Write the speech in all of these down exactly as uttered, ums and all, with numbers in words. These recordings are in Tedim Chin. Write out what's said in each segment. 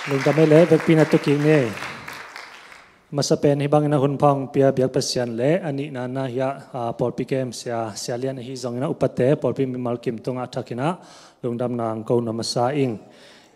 Lungdam ei le, vekpi na tukik ni. Masa pen hih bangin a hun pha hong pia biak Pasian le a nihna na hiah, ah, pawlpi kem sia, sia lian ahi zongin a upate, pawlpi mimal kim tungah a thakin ah lungdamna hong ko nuam masa ing.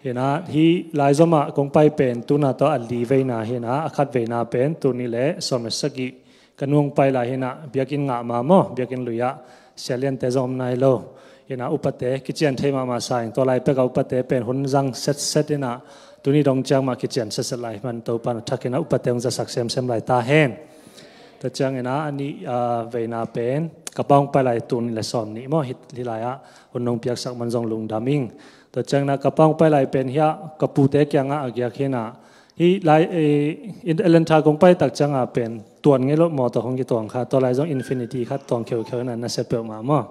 Hi nah, hih laizom ah kong pai pen tuni tawh a li veina hi nah, a khat veina pen tuni le sawm le sagih ka nu hong pai lai hi nah, biakinn ngah ma maw, biakinn lui ah sia liante zong om nai lo. Hi nah, upate kician thei mahmah sa ing, tua lai pek a upate pen hun zang setset hi nah, tuni dong ciang mah kician setset lai hi man Topa'n a thakin ah upate hong zasak semsem lai ta hen. Tua ciangin ah a nih, ah, veina pen ka pa hong pai lai tuni le sawm nih maw, hih, hih lai ah hun hong piaksak man zong lungdam ing. Tua ciangin ah ka pa hong pai lai pen hiah ka pute kiangah a giak hi nah, hih lai, eh, in Atlanta kong pai tak ciangah pen tuan ngei lo mawtaw hong kituang kha, tua lai zong Infiniti khat tuang kheukheu hi nah, nasia peuhmah maw.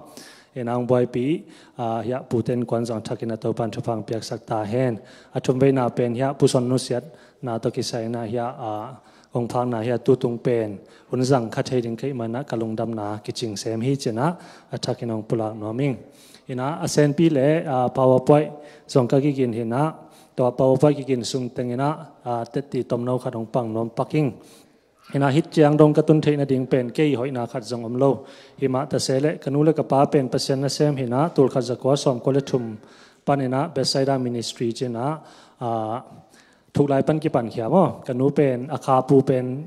Hi nah, hong buaipih, ah, hiah pute innkuan zong a thakin ah Topa'n thupha hong piaksak ta hen. A thum veina pen hiah Pu Son nusiatna tawh kisai nah hiah, ah, hong phakna hiah tutung pen hun zang kha thei ding ka hih man ah ka lungdamna kicing sem hi ci nah, a thakin hong pulak nuam ing. Hi nah, a senpi le, ah, PowerPoint zong ka kigin hi nah, tua PowerPoint kigin sung tengin ah, ah, tetti tomno khat hong pang nuam pak ing. Hi nah, hih ciang dong ka tun theih nading pen kei hoihna khat zong om lo. Hi mah ta se leh ka nu le ka pa pen Pasian nasem hi nah, tul khat za kua sawm kua le thum panin ah Bethsaida Ministry ci nah, ah, Thuklai pan kipan khia maw. Ka nu pen a kha pu pen,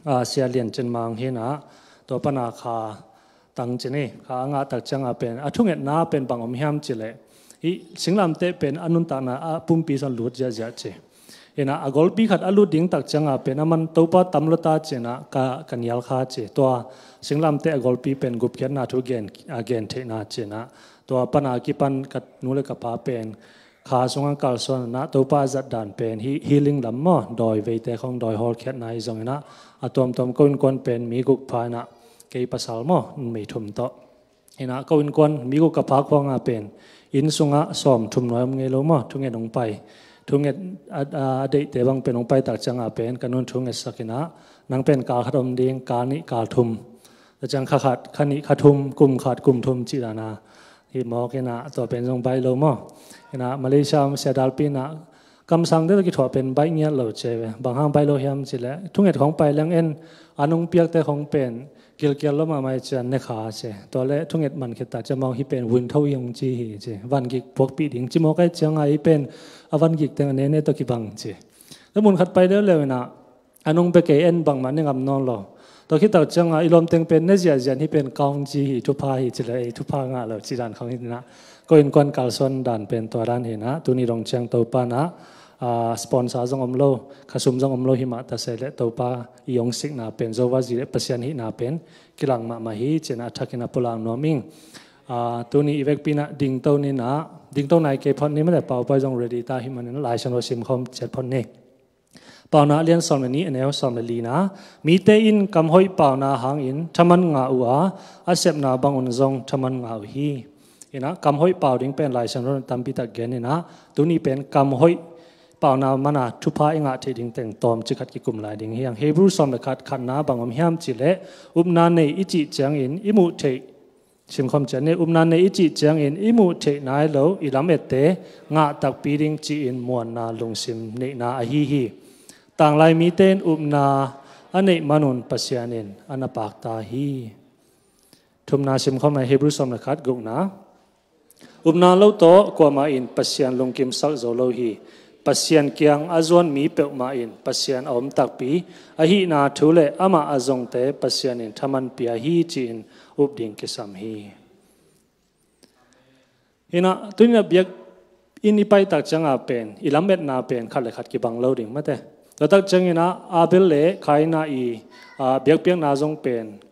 ah, Sia Lian Cin Mang hi nah, tua pan a kha tang ci ni, kha a ngah tak ciangah pen a thungetna pen bang om hiam ci leh, hih singlamteh pen a nuntakna ah pumpi zong lut ziahziah ci. Hi nah, a golpi khat a lut ding tak ciangah pen a man Topa tam lo ta ci nah ka, ka nial kha ci. Tua singlamteh a golpi pen gupkhiatna thu gen, a gen theihna ci nah, tua pan a kipan ka nu le ka pa pen kha sungah kalsuan nah, Topa a zat dan pen hih healing lam maw, dawi veite khong dawi hawlkhiatna hi zongin ah, a tuamtuam ko innkuan pen mi guk pha hi nah, kei pasal maw, numei thum tawh. Hi nah, ko innkuan mi guk ka phak khong ah pen inn sungah sawm thum nuai om ngei lo maw, thunget hong pai. Thunget a, a, a deihte bang pen hong pai tak ciangah pen ka nu'n thungetsak hi nah, nang pen kal khat om ding, kal nih, kal thum. Tua ciang kha khat, kha nih, kha thum, kum khat, kum thum cih dan a. Hi mawk hi nah, tua pen zong baih lo maw. Hi nah, Malaysia om sia dalpi nah, kamsangte tawh kithuah pen baih ngiat lo ci ve. Bang hang baih lo hiam ci leh, thunget khong pai leng en, an hong piakte khong pen gilkial lo mahmah hi cian ne kha ci. Tua leh thunget man khit tak ciang mawk, hih pen vuintho hi hong ci hi ci. Vangik puakpih ding ci mawk ai ciangah hih pen a vangik teng a nene tawh kibang ci. Tua mun khat pai leuleu hi nah, an hong pia kei en, bangmah ne ngam nawn lo. Tua khit tak ciangah i lawmteng pen ne ziahziah, hih pen kau hong ci hi, thupha hi ci leh ei thupha ngah lo cih dan khong hi nah. Ko innkuan kalsuan dan pen tua dan hi nah, tuni dong ciang Topa'n ah, ah, sponsor zong om lo, khasum zong om lo, hi mah ta se leh Topa i hong sikna pen Jehovah Jireh Pasian hihna pen kilang mahmah hi ci nah, a thakin ah pulak nuam ing. Ah, tuni i vekpi nah dingto ni nah, dingto nai kei phot ni, mate PowerPoint zong ready ta hi manin Lai Siangtho simkhawm ciat phot ni. Paunak a lian sawm le nih, a neu sawm le lina. Mite in kam hoih pauna hangin thaman ngah uh a, a sepna bangun zong thaman ngah uh hi. Hi nah, kam hoih pau ding pen Lai Siangtho in tampi tak gen hi nah, tuni pen kam hoih pauna man a thupha i ngah theih ding teng tawmcik khat kikum lai ding hi hang. Hebru sawm le khat, khatna bang om hiam cih leh, upna nei i cih ciangin i muh theih, simkhawm ciat ni, upna nei i cih ciangin i muh theih nai lo i lam ette ngah takpi ding ci-in muanna lungsim neihna ahi hi. Tanglai mite in upna a neih manun Pasian in a na pakta hi. Thumna simkhawm ni, Hebru sawm le khat, gukna. Upna lo tawh kuamah in Pasian lungkimsak zo lo hi. Pasian kiang a zuan mi peuhmah in Pasian a om takpi, ahihna thu le amah a zongte Pasian in thaman pia hi ci-in up ding kisam hi. Hi nah, tuni nah biakinn i pai tak ciangah pen i lametna pen khat le khat kibang lo ding mate. Tua tak ciangin ah Abel le Kaina i, ah, biakpiakna zong pen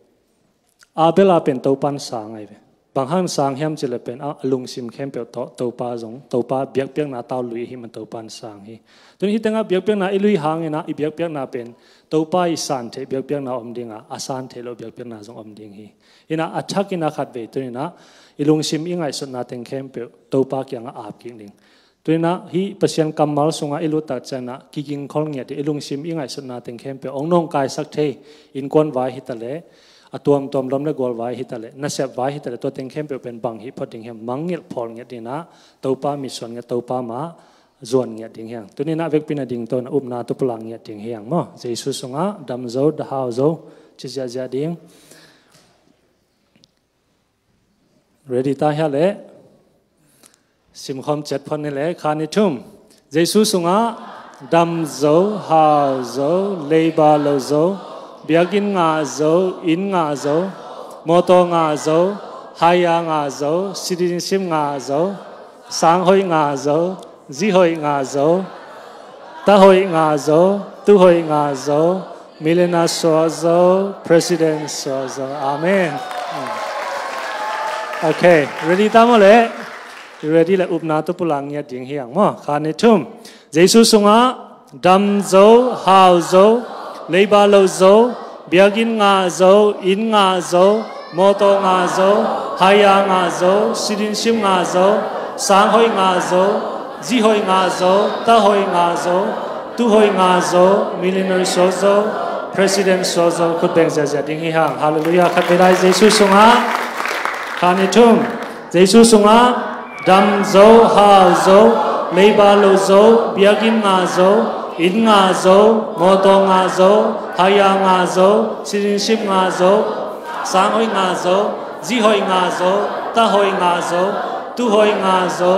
Abel a pen Topa'n sang ahi ve. Bang hang sang hiam cih leh pen a, a lungsim khempeuh tawh Topa zong, Topa biakpiakna tau lui ahih man Topa'n sang hi. Tuni hih tengah biakpiakna i lui hangin ah i biakpiakna pen Topa i san theih biakpiakna om ding a, a san theih loh biakpiakna zong om ding hi. Hi nah, a thakin ah khatvei tuni nah i lungsim i ngaihsutna teng khempeuh Topa kiangah ap kik ding. Tuni nah hih Pasian kammal sungah i lut tak ciangin ah kigingkhol ngiat hi. I lungsim i ngaihsutna teng khempeuh hong nawngkaisak thei, innkuan vai hi ta leh, a tuamtuam lawm le gual vai hi ta leh, nasep vai hi ta leh, tua teng khempeuh pen bang hih phot ding hiam, mangngilh phawl ngiat ding nah, Topa mitsuan ngiat, Topa mah zuan ngiat ding hiang. Tuni-in ah vekpi-in a ding tawh na upna tawh pulak ngiat ding hiang maw. Jesu sungah dam zo, hau zo, ci ziahziah ding. Ready ta hia leh? Simkhawm ciat phot ni leh, khat, nih, thum. Jesu sungah dam zo, hau zo, leiba lo zo, biakinn ngah zo, inn ngah zo, mawtaw ngah zo, haya ngah zo, citizenship ngah zo, sang hoih ngah zo, zi hoih ngah zo, ta hoih ngah zo, tu hoih ngah zo, millionaire suak zo, president suak zo. Amen. Ok, ready ta maw leh? Ready leh upna tawh pulak ngiat ding hiang maw. Khat, nih, thum. Jesu sungah dam zo, hau zo, leiba lo zo, biakinn ngah zo, inn ngah zo, mawtaw ngah zo, haya ngah zo, citizenship ngah zo, sang hoih ngah zo, zi hoih ngah zo, ta hoih ngah zo, tu hoih ngah zo, millionaire suak zo, president suak zo. Khut beng ziahziah ding hi hang. Halleluiah. Khat vei lai, Jesu sungah. Khat, nih, thum. Jesu sungah dam zo, hau zo, leiba lo zo, biakinn ngah zo, inn ngah zo, mawtaw ngah zo, haya ngah zo, citizenship ngah zo, sang hoih ngah zo, zi hoih ngah zo, ta hoih ngah zo, tu hoih ngah zo,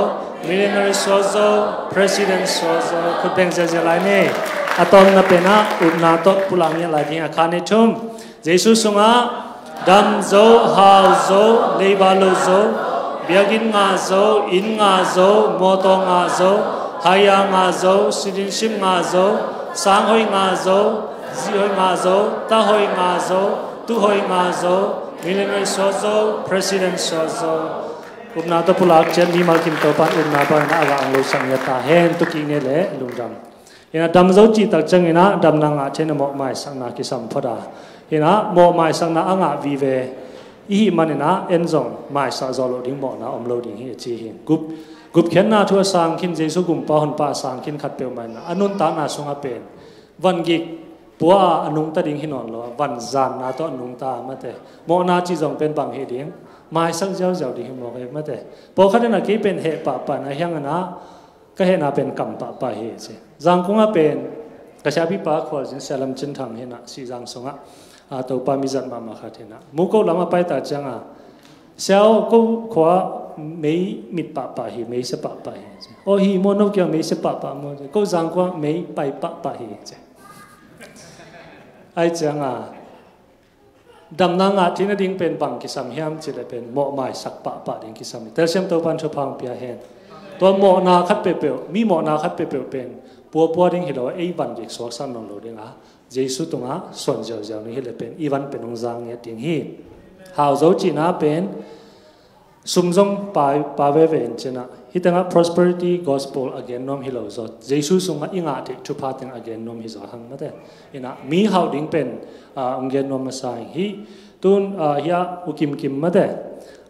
millionaire suak zo, president suak zo. Khut beng ziahziah lai ni. A tawpna pen ah upna tawh pulak ngiat lai ding a, khat, nih, thum. Jesu sungah dam zo, hau zo, leiba lo zo, biakinn ngah zo, inn ngah zo, mawtaw ngah zo, haya ngah zo, citizenship ngah zo, sang hoih ngah zo, zi hoih ngah zo, ta hoih ngah zo, tu hoih ngah zo, millionaire suak zo, president suak zo. Upna tawh pulak ciat mimal kim Topa'n upna bangin a gah hong losak ngiat ta hen. Tu kik ni leh lungdam. Hi-in ah dam zo cih tak ciangin ah damna ngah theihna mawh maisakna kisam phot a. Hi-in ah mawh maisakna a ngah vive i hih manin ah en zong maisak zawh loh ding mawhna om lo ding hi a ci hi. Gup, gupkhiatna thu a sang khin, Jesu gumpa honpa a sang khin khat peuhmah in ah a nuntakna sungah pen vangik pua a a nungta ding hi nawn lo a, vanzanna tawh a nungta mate. Mawhna cih zong pen bang hi ding, maisak ziauziau ding hi mawk ei mate. Pawlkhat in ah kei pen heh pahpah na hiang in ah ka hehna pen kam pahpah hi ci. Zangkong ah pen ka siapipa khualzin Sia Lam Cin Thang hi-in ah, Sihzang sungah a, Topa mizat mahmah khat hi-in ah, Muko lam a pai ta ciang a, "Sia aw, ko khua mei mit pahpah hi, mei sia pahpah hi," ci. "Aw hi maw, no kiang mei sia pahpah maw?" ci. "Ko Zangkong ah mei pai pahpah hi," ci. Ahih ciang a, damna ngah theihna ding pen bang kisam hiam cih leh pen mawh maisak pahpah ding kisam hi. Telsiam Topa'n thupha hong pia hen. Tua mawhna khat peuhpeuh, mi mawhna khat peuhpeuh pen puapua ding hi lo a, ei vangik suaksak nawn lo ding a, Jesu tungah suan ziauziau ni hi leh pen i van pen hong zang ngiat ding hi. Hau zo cihna pen sum zong pa, pa veve in ci-in ah, hih tengah prosperity gospel a gen nuam hi lo zaw, Jesu sungah i ngah theih thupha teng a gen nuam hi zaw hang mate. Hi-in ah mi hauh ding pen a, hong gen nuam masa hi. Tun a, hih ah U Kim Kim mate,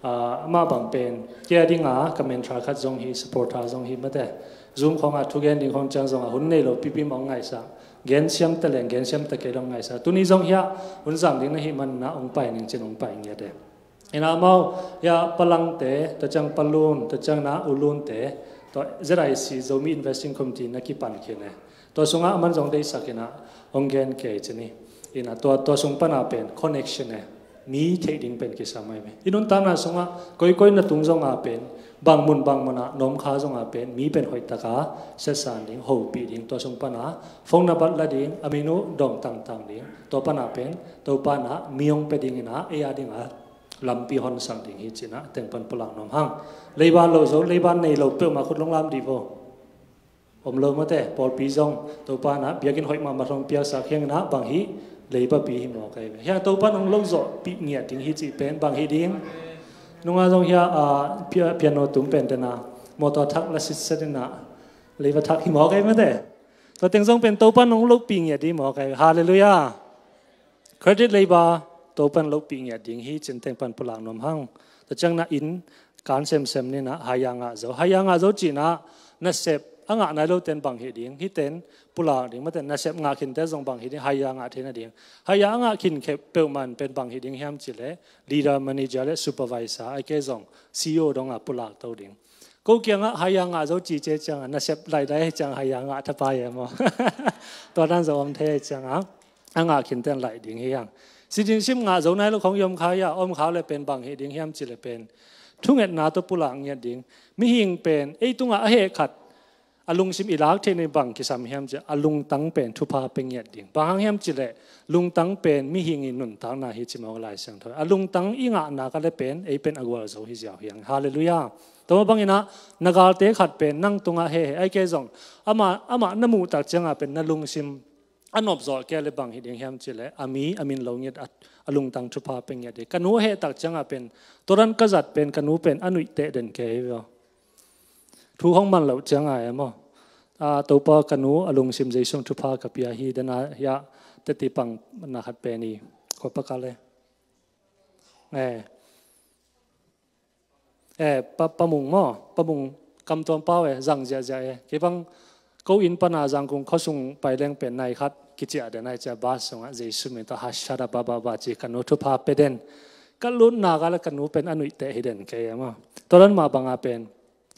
a, amah bang pen kei a ding a ka mentor khat zong hi, supporter zong hi mate. Zoom khawng a thugen ding khawng ciang zong a hun nei lo pipi mah hong ngaihsak. Gen siam ta leng, gen siam ta kei leng hong ngaihsak. Tuni zong hih ah hun zang ding na hih manin ah hong pai ning ci-in hong pai ngiat e. Hi-in ah amau hih ah Pa Langte, tua ciang Pa Lun, tua ciang in ah U Lunte, tua Z I C, Zomi Investing Committee na kipan khin e. Tua sungah aman zong deihsak in ah hong gen kei ci ni. Hi-in ah tua, tua sung pan a pen connection e. Mi theih ding pen kisam ahi ve. I nuntakna sungah koikoi na tung zong a pen, bang mun bang mun ah na om kha zong a pen, mi pen hoih tak a siatsan ding, hopih ding, tua sung pan a phone na bat la ding, a min uh dawng tangtang ding, tua pan a pen Topa in ah mi hong pia ding in ah ei a ding a lampi honsak ding hi ci-in ah teng pan pulak nuam hang. Leiba lo zo, leiba nei lo peuhmah khut long lam dih vo. Om lo mate, pawlpi zong Topa in ah biakinn hoih mahmah hong piaksak hi hang in ah bang hih leibapi hi mawk ei. Hih ah Topa in hong lo zawhpih ngiat ding hi cih pen bang hi ding. Nung ah zong hih ah, a, pia-, piano tum pen te in ah mawtaw thak la sitset in ah leiba thak hi mawk ei mate. Tua teng zong pen Topa in hong lohpih ngiat ding hi mawk ei. Halleluiah. Credit leiba Topa in lohpih ngiat ding hi ci-in teng pan pulak nuam hang. Tua ciang in ah inn kan semsem ni in ah haya ngah zo. Haya ngah zo cihna, nasep a ngah nai lote in bang hi ding, hihte in pulak ding, mate nasep ngah khinte zong bang hi ding, haya ngah theihna ding. Haya a ngah khin khempeuh mah in pen bang hi ding hiam cih leh leader, manager le supervisor, ahih kei leh zong C E O dong a pulak to ding. Ko kiangah haya ngah zo cice ciangah nasep lailai hi ciang haya ngah thapai e maw? Tua dan zo om thei hi ciangah a ngah khinten laih ding hi hang. Citizenship ngah zo nai lo khong i om kha hia? Om kha le pen bang hi ding hiam ci le pen thungetna tawh pulak ngiat ding. Mihing pen ei tungah a heh khat a lungsim i lak theih ni bang kisam hiam ci a lungtang pen thupha pe ngiat ding. Bang hang hiam ci le lungtang pen mihing i nuntakna hi ci mawk Lai Siangtho. A lungtang i ngahna ka le pen ei pen a gual zo hi ziau hi hang. Halleluiah. Tua bangin ah na galte khat pen nang tungah heh heh ai kei zong amah amah na muh tak ciangah pen na lungsim a nopzawh kei le bang hi ding hiam ci le a mi a min lo ngiat a lungtang thupha pe ngiat ding. Ka nu heh tak ciangah pen tua dan ka zat pen ka nu pen a nuih teh den kei hi vio. Thu hong man loh ciangah e maw? Topa ka nu a lungsim Jesu thupha ka pia hi dena hia teti pang na khat pen i kua pa ka le. Eh, eh, pa, pa Mung maw? Pa Mung kam tuam pau e, zang ziahziah e. Kei bang ko inn pana Zangkung khuasung pai leng pen nai khat kiciah den ai cia bas sungah Jesu min tawh hashada ba ba ba ci ka nu thupha pe den. Ka lutna ka le ka nu pen a nuih teh hi den kei e maw? Tua dan mah banga pen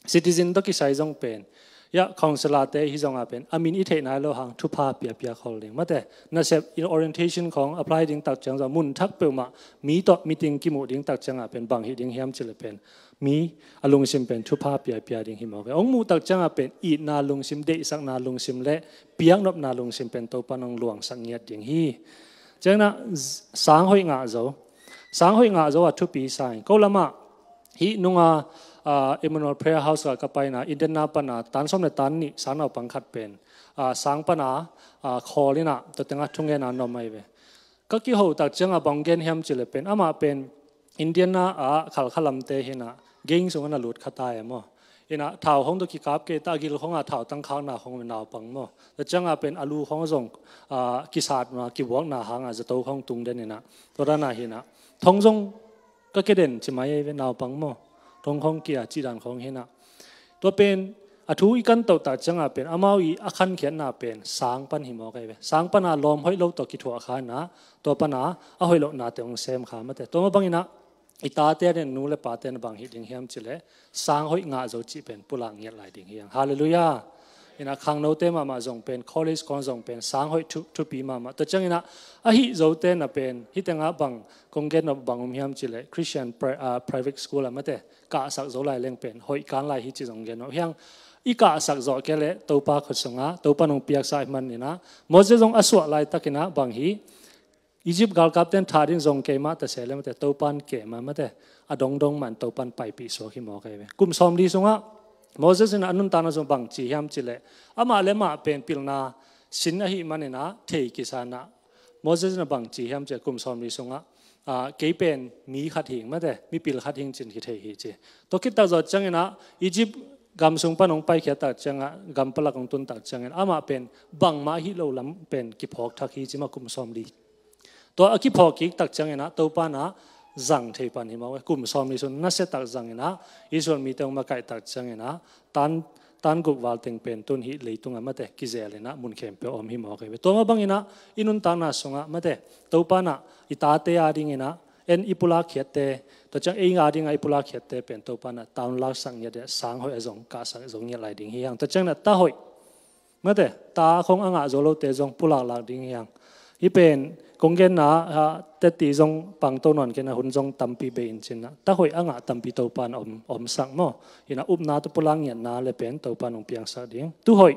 citizen tawh kisai zong pen ia councillor te hi zonga pen a min i theih nai lo hang thupha piapia khol ding. Mate nasep in orientation khong apply ding tak ciang zong mun thak peuhmah mi tawh meeting kimuh ding tak cianga pen bang hi ding hiam ci le pen mi a lungsim pen thupha piapia ding hi mawk e. Ong muh tak cianga pen itna lungsim, deihsakna lungsim le piaknopna lungsim pen Topa nong luangsak ngiat ding hi. Ciangna sang hoih ngah zo. Sang hoih ngah zo a thupi sa in ko lamah hih nunga Emmanuel Prayer House ka paina Indiana pana tan sawm le tan nih sang naupang khat pen sang pana khawl inah tua tengah thungena nuam ahi ve. Ka kiho tak cianga bang gen hiam ci le pen amah pen Indiana ah khalkhalamte hinah geng sungah na lut kha ta e maw? Inah thau hong tawh kikap kei ta a gil khongah thau tangkhakna khong naupang maw? Tua cianga pen a lu khong zong kisatna kibuakna hanga zato khong tung den inah tua dana hinah thong zong ka keden ci mai ei ve naupang maw? Thong khong kia cidan khong hinah tua pen a thu i kan tohtak cianga pen amau i a khankhiatna pen sang pan hi mawk ei ve. Sang pana lawm hoih lo tawh kithuah kha inah tua pana a hoih lohna te hong sem kha mate. Tua mah banginah i tate a den nu le pate na bang hi ding hiam ci le sang hoih ngah zo cih pen pulak ngiat lai ding hiang. Halleluiah. Inah khangnote mahmah zong pen college khong zong pen sang hoih thupi mahmah. Tua cianginah ahi zote na pen hih tengah bang kong gen nop bang um hiam ci le Christian private school a mate kahsak zo lai leng pen hoih kan lai hi ci zong gen nop hiang. I kahsak zawh kei le Topa khut sungah Topa nong piaksa i maninah Moses zong a suah laitakinah bang hi Egypt galkapten thah ding zong keimah ta seh le mate Topan keimah mate a dongdong man Topan paipih suak hi mawk ahi ve. Kum sawmli sungah Moses in a nuntakna zong bang ci hiam ci le amah le mah pen pilna sin ahi maninah thei kisanah Moses in a bang ci hiam ci kum sawmli sungah kei pen mi khat hing mate mipil khat hing cin kithei hi ci. Tua khittak zawh cianginah Egypt gam sung pan hong paikhiattak ciangah gam palak hong tuntak ciangin amah pen bangmah hi lo lam pen kiphawk thak hi ci mah kum sawmli. Tua a kiphawk kiktak cianginah Topanah zang thei pan hi mawk e. Kum sawmli sun nasiatak zanginah Israel mite hong makaihtak cianginah tan tan guk val teng pen tun hih leitungah mate kizelinah mun khempeuh om hi mawk e. Tua mah banginah i nuntakna sungah mate Topanah i tate a dinginah en i pulak khiatte tua ciang ei a dingah i pulak khiatte pen Topanah taun laksak ngiat sang hoih a zong kahsak zong ngiat lai ding hi hang. Tua cianginah ta hoih mate ta khong a ngah zo lote zong pulaklak ding hiang. Hih pen kong genna teti zong pangto nawn kena hun zong tampi bei in cinna ta hoih a ngah tampi Topan om omsak maw? Hinah upna tawh pulak ngiatna le pen Topan hong piangsak ding. Tu hoih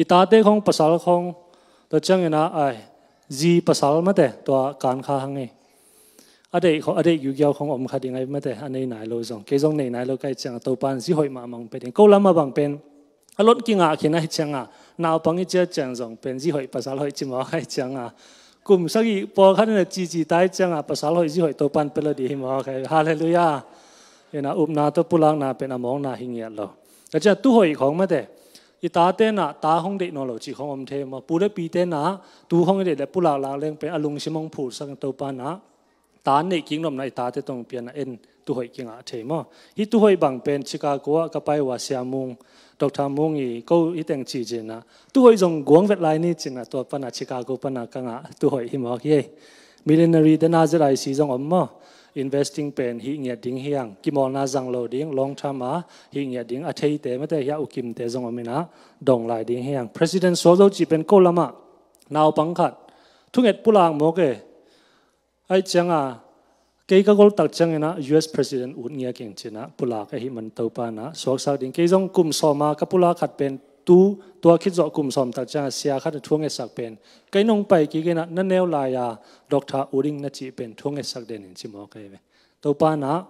i tate khong pasal khong tua cianginah ai zi pasal mate tua kan kha hang hi. A deih khong a deih giugiau khong om kha ding ai mate a nei nai lo zong kei zong nei nai lo kai cianga Topan zi hoih mahmah hong pe ding. Ko lamah bang pen a lot kingah khin ahi cianga naupang i ciat ciang zong pen zi hoih pasal hoih ci mawk ahi cianga kum sagih pawlkhat in a cici tai cianga pasal hoih zi hoih Topan pia lo dih hi mawk ahi. Halleluiah. Ina upna tawh pulakna pen a mawkna hi ngiat lo. Ka ciang tu hoih khawng mate i tate na ta hong deih nawn lo cih khawng om thei maw? Pu le pite na tu hong i deih le pulaklak leng pen a lungsim hong phulsak Topa na ta neih kik nopna i tate tong pian a en tuhoih kingah thei maw? Hih tuhoih bang pen Chicago ah ka pai uh a Sia Mung, Doctor Mung i ko hih teng ci cin ah tuhoih zong guang vet lai ni cin ah tua pan a Chicago pan a ka ngah tuhoih hi mawk hi ei. Millenary te na Z I C zong om maw? investing pen hih ngiat ding hi hang, kimawlna zang lo ding, long term a hih ngiat ding a theite mate, hia ukimte zong om inah dong lai ding hi hang. President suak zo cih pen ko lamah naupang khat thunget pulak mawk e. Aih cianga kei ka gol tak cianginah U S President ut ngiat ing cinah pulak ahi man Topa inah suaksak ding. Kei zong kum sawma ka pulak khat pen tu tua khit zawh kum sawm tak cianga sia khat a thu ngetsak pen kei nong pai kik inah na neu lai-a doctor ut ing na cih pen thu ngetsak den in ci mawk ahi ve. Topa inah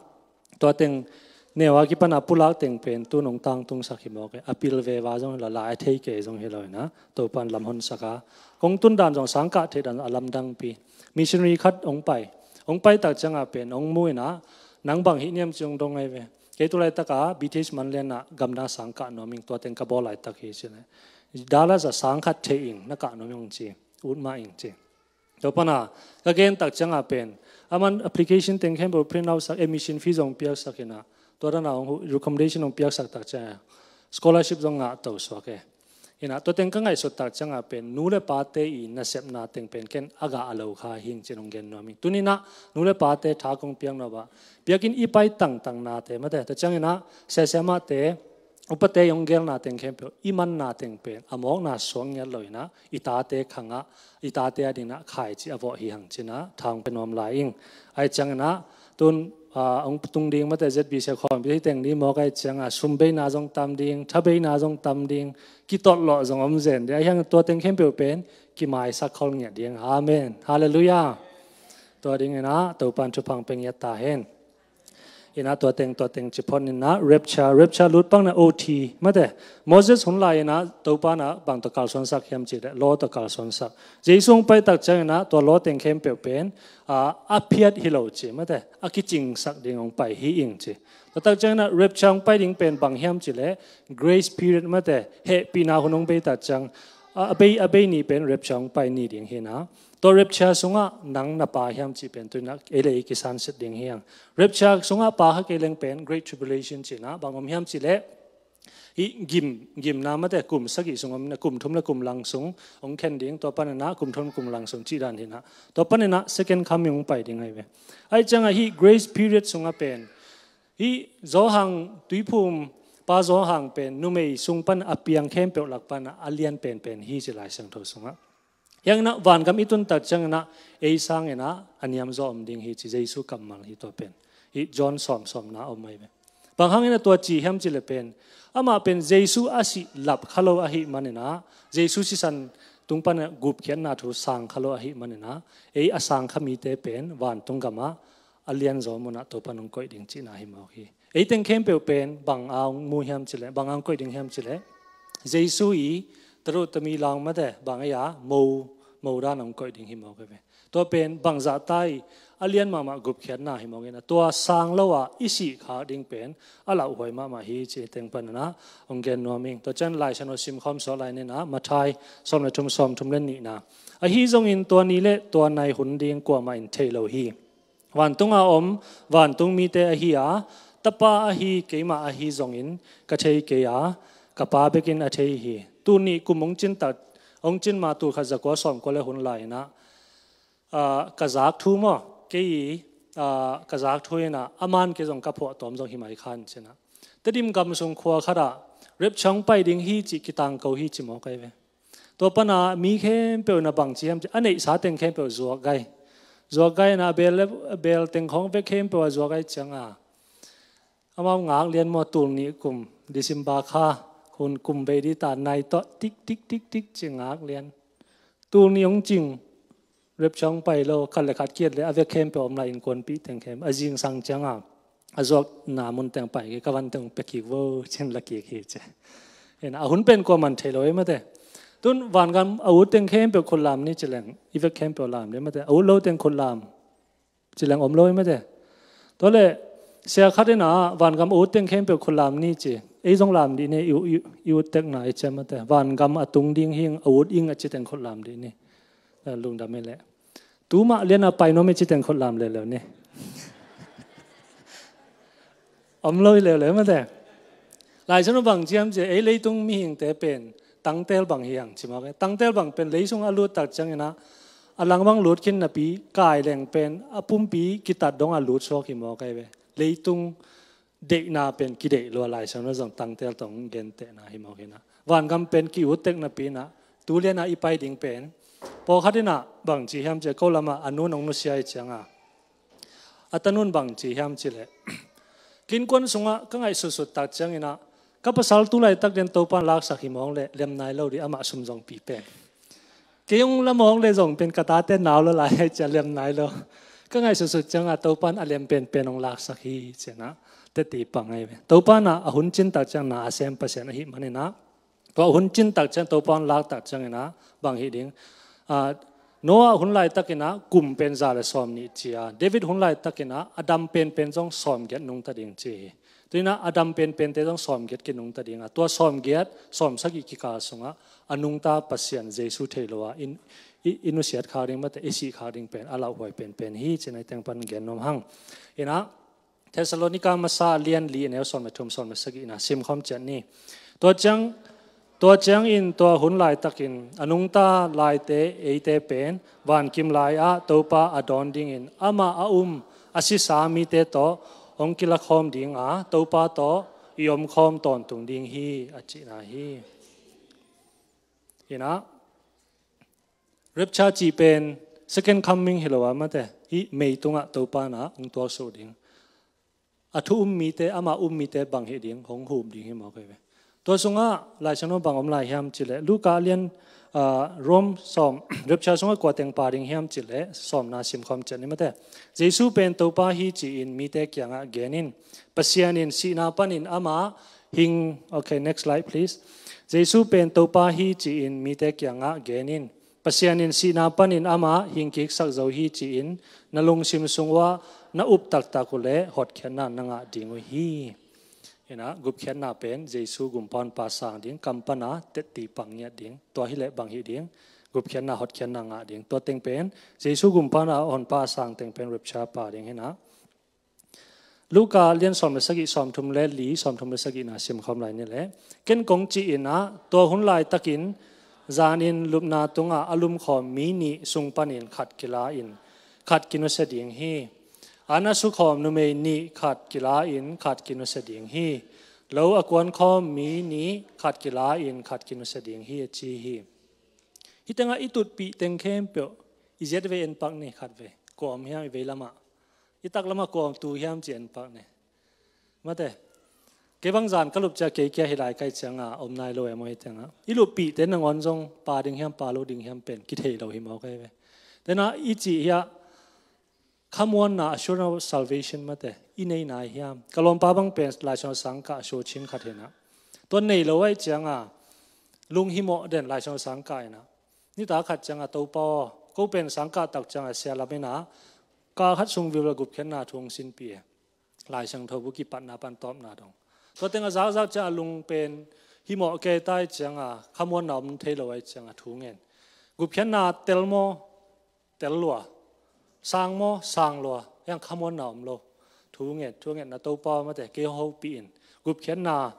tua teng neu a kipana pulak teng pen tu nong tangtungsak hi mawk e. A pil veva zong hi lo, lai a thei kei zong hi lo inah Topa in lam honsak a kong tun dan zong sangkah theih dan a lamdangpi. Missionary khat hong pai, hong pai tak cianga pen hong mu inah nang bang hih niam ci hong dong ahi ve. Kei tu laitaka British manlianah gamdang sangkah nuam ing, tua teng ka bawl laitak hi ci le. Dallas a sangkhat theih ing, na kah nuam ing ci, ut mah ing ci. Tua pana ka gen tak cianga pen aman application teng khempeuh print out sak, admission fee zong piaksak inah tua dana hong recommendation hong piaksak tak cianga scholarship zong ngah to suak e. Inah tua teng ka ngaihsut tak cianga pen nu le pate i nasepna teng pen ken a gah a lo kha hing cin hong gen nuam ing. Tuninah nu le pate tha kong piak nuam ah piakin i pai tangtangnate mate, tua cianginah siasiamahte upate i hong gelna teng khempeuh i manna teng pen a mawkna suang ngiat lo inah i tate khangah i tate a dinah khaici a vawh hi hang cinah tha hong pe nuam lai ing. Aih cianginah tun hong tung ding mate Z B C khawm pi teng ding mawk aih cianga sum beina zong tam ding, tha beina zong tam ding, kitawlh lawh zong om zen ding. Aih hiang tua teng khempeuh pen kimaisak khol ngiat ding. Amen. Halleluiah. Tua dinginah Topan thupha pe ngiat ta hen. Inah tua teng tua teng ci phot inah rapture, rapture lut pangna O T mate. Moses hun lai inah Topa inah bang tawh kalsuansak hiam cih leh law tawh kalsuansak. Jesu hong pai tak cianginah tua law teng khempeuh pen a phiat hi lo ci mate, a kicingsak ding hong pai hi ing ci. Tua tak cianginah rapture hong pai ding pen bang hiam cih leh grace period mate, hehpihna hun hong bei tak ciang a bei a bei ni pen rapture hong pai ni ding hi inah tua rapture sungah nang na pa hiam cih pen tuinah ei le ei kisansit ding hi hang. Rapture sungah pa kha kei leng pen Great Tribulation cinah bang om hiam cih leh hih gim, gimna mate kum sagih sung om inah kum thum le kum lang sung hong khen ding, tua paninah kum thum kum lang sung cih dan hinah tua paninah second coming hong pai ding ahi ve. Aih cianga hih grace period sungah pen hih Johan tuiphum pa Johan pen numei sung pan a piang khempeuh lak panah a lian penpen hi ci Lai Siangtho sungah. Hianginah vangam i tun tak cianginah ei sanginah a niamzaw om ding hi ci Jesu kammal hi tua pen. Hih John sawm sawmna om ahi ve. Bang hanginah tua ci hiam cih leh pen amah pen Jesu a sih lap kha lo ahi maninah Jesu sisan tung panah gupkhiatna thu sang kha lo ahi maninah ei a sang kha mite pen vantung gamah a lianzaw munah Topan hong koih ding cihna hi mawk hi. Ei teng khempeuh pen bang a hong mu hiam cih leh, bang a hong koih ding hiam cih leh Jesu i taruh tami lang mate bang ei a mo, mo dan hong koih ding hi mawk ahi ve. Tua pen bangzah ta i a lian mahmah gupkhiatna hi mawk inah tua sang lo ah i sih khak ding pen a lauhuai mahmah hi ci teng paninah hong gen nuam ing. Tua ciang Lai Siangtho simkhawm suak lai ninah Matthai sawm le thum, sawm thum le nihna. Ahi zongin tua ni le tua nai hun ding kuamah in thei lo hi. Vantunga om vantung mite ahi a, Tapa ahi keimah ahi zongin ka thei kei a, ka Pa bekin a thei hi. Tul nih kum hong cin tak, hong cin ma tul khat zakua sawmkua le hun lai inah ka zak thu maw, kei i ka zak thu inah a man kei zong ka phuahtawm zong hi mai khan cinah Tedim gam sung khua khatah rapture hong pai ding hi cih kitangko hi ci mawk ahi ve. Tua pana mi khempeuh na bang ci hiam cih a neihsa teng khempeuh zuak gai. Zuak gai inah a beel le a beel teng khawng vek khempeuh a zuak gai cianga amau ngak lian maw, tul nih kum December kha hun kum bei dita nai tawh tik tik tik tik ci ngak lian. Tul nih hong cing rapture hong pai lo, khat le khat kiat le a vek khempeuh om lai innkuanpih teng khem a zingsang cianga a zuakna mun teng pai kik, ka van teng pia kik vo cin la kik hi ci. Inah a hun pen kuaman thei lo ei mate. Tun vangam a ut teng khempeuh khut lam ni ci leng i vek khempeuh lam le mate, a ut lo teng khut lam ci leng om lo ei mate. Tua le sia khat inah vangam a ut teng khempeuh khut lam ni ci, ei zong lam dih ni, i, i, i ut tekna i ciam mate, vangam a tung ding hing a ut ing a ci teng khut lam dih ni. Lungdam ei leh. Tumah liana pai nuam i ci teng khut lam leuleu ni. Om lo i leuleu mate. Lai Siangtho bang ciam ci ei leitung mihingte pen tangtel bang hi hang ci mawk e. Tangtel bang pen leisung a lut tak cianginah a langbang lut khin napi kai leng pen a pumpi kitat dong a lut suak hi mawk ai ve. Leitung deihna pen kideih lua, Lai Siangtho zong tangtel tawh hong gentehna hi mawk hi na. Vangam pen ki-ut tek napi na, tu lian a i pai ding pen pawlkhat in ah bang ci hiam cih leh, ko lamah a nun hong nusia hi ciang a, a tanun bang ci hiam cih leh, ka innkuan sungah ka ngaihsutsut tak ciangin ah, ka pasal tu laitak den Topa'n laksak hi mawk leh lem nai lo ding, amah sum zong pi pen. Kei hong la mawk leh zong pen ka tate nau la lai hi ci a lem nai lo. Ka ngaihsutsut ciang a Topa'n a lem penpen hong laksak hi ci a na, teci pang ai ve. Topa'n ah a hun cin tak ciang na a sem Pasian ahih manin ah, tua hun cin tak ciang Topa'n lak tak ciangin ah bang hi ding? Ah, Noah hun laitakin ah kum pen za le sawm nih ci a, David hun laitakin ah a dam penpen zong sawm giat nungta ding ci hi. Tu-in ah a dam penpente zong sawm giat kinungta ding a, tua sawm giat sawm sagih kikal sungah a nungta Pasian Jesu thei lo a, in, i, i nusiat khak ding, mate, i sih khak ding pen a lauhuai penpen hi ci-in ah i teng pan gen nuam hang. In ah, Thessalonika masa lian li, a neu sawm le thum, sawm le sagih in ah simkhawm ciat ni. Tua ciang, tua ciangin tua hun laitakin a nungta laite eite pen vankim lai-ah Topa a dawn dingin amah a um a sisa mite tawh hong kilakhawm ding a, Topa tawh i omkhawm tawntung ding hi, a cihna hi. In ah, rapture cih pen second coming hi lo a, mate, hih mei tungah Topa'n ah hong tuaksuh ding. A thu um mite, amah um mite bang hi ding, hong hum ding hi mawk ai ve. Tua sungah Lai Siangtho bang om lai hiam cih leh, Luka lian, ah, Rome sawm, rapture sungah kua teng pha ding hiam cih leh, sawmna simkhawm ciat ni, mate. Jesu pen Topa hi ci-in mite kiangah gen in. Pasian in sihna panin amah hing, okay, next slide please. Jesu pen Topa hi ci-in mite kiangah gen in. Pasian in sihna panin amah hing kiksak zo hi ci-in na lungsim sung uah na up taktak uh leh hotkhiatna na ngah ding uh hi. In ah, gupkhiatna pen Jesu gumpa honpa sang ding, kam pan a teci pang ngiat ding, tua hi leh bang hi ding? Gupkhiatna, hotkhiatna ngah ding. Tua teng pen Jesu gumpa honpa sang teng pen rapture pha ding hi na. Luka lian sawm le sagih, sawm thum le li, sawm thum le sagihna simkhawm lai ni leh, ken kong cih in ah, tua hun laitakin zanin lupna tungah a lumkhawm mi nih sung panin khat kila in khat kinusia ding hi. An a sukhawm numei nih khat kila in khat kinusia ding hi. Lo a kuankhawm mi nih khat kila in khat kinusia ding hi, a ci hi. Hih tengah i tutpih teng khempeuh i ziat vei en pak ni, khat vei. Kua om hiam i vei lamah? I tak lamah kua om tu hiam ci en pak ni. Mate, kei bang zan ka lup ciang kei kia hi lai kai ciang a om nai lo em aw hih tengah. I luppihte nangawn zong pha ding hiam, pha lo ding hiam pen kithei lo hi mawk ai ve. Tena i cih hiah khamuanna, assurance of salvation, mate, i nei nai hiam? Ka lawmpa bang pen Lai Siangtho sang kah a sua chin khat hi na. Tua nei lo ai ciang a lunghimawh den Lai Siangtho sang kah hi na. Nitak khat ciang a, Topa aw, ko pen sang kah tak ciang a sia lam in ah, kah khat sung viu la gupkhiatna thu hong sinpih e. Lai Siangtho bu kipatna pan tawpna dong. Tua teng a zakzak ciang a lung pen himawh kei ta ai ciang a, khamuanna om thei lo ai ciang a thu ngen. Gupkhiatna tel maw, tel lua. Sang maw, sang lua. Hiang khamuanna om lo. Thu nget, thu ngetna, Topa aw, mate, kei hopih in. Gupkhiatna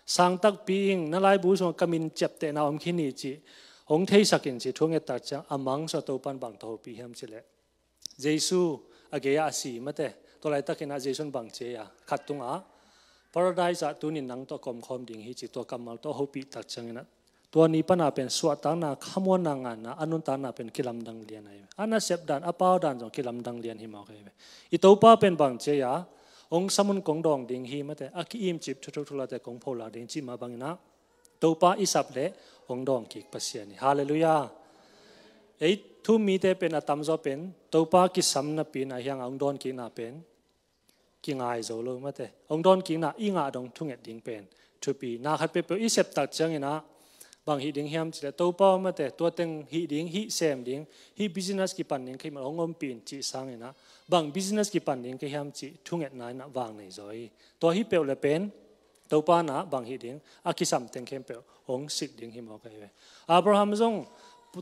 sang takpi ing, na laibu sungah ka min ciaptehna om khin hi cih hong theisak in ci thu nget tak ciang a mangsuah Topa'n bang tawh hopih hiam cih leh, Jesu a gei-ah a si, mate. Tua laitakin ah Jesu in bang ci a, khat tungah, Paradise ah tuni-in nang tawh ka omkhawm ding hi ci, tua kammal tawh hopih tak ciangin ah, tua ni pan a pen suahtakna, khamuanna, nganna, a nuntakna pen kilamdang lian ahi ve. A nasep dan, a pau dan zong kilamdang lian hi mawk ahi ve. I Topa pen bang ci a, hong sam un kong dawng ding hi, mate, a ki-imcip thuthuk thulate kong pholak ding cih mah bangin ah, Topa i sap leh hong dawng kik Pasian hi. Halleluiah. Ei thu um mite pen a tamzaw pen Topa kisam napi-in a hiang a hong dawn kikna pen kingai zo lo, mate. Hong dawn kikna i ngah dong thunget ding pen thupi. Na khat peuhpeuh i sep tak ciangin ah bang hih ding hiam cih leh, Topa aw, mate, tua teng hih ding, hih sem ding, hih business kipan ding ka hih manin hong ompih in cih sangin ah, bang business kipan ding ka hiam cih thungetna in ah vang nei zaw hi. Tua hi peuh leh pen Topa in ah bang hih ding, a kisam teng khempeuh hong sik ding hi mawk ahi ve. Abraham zong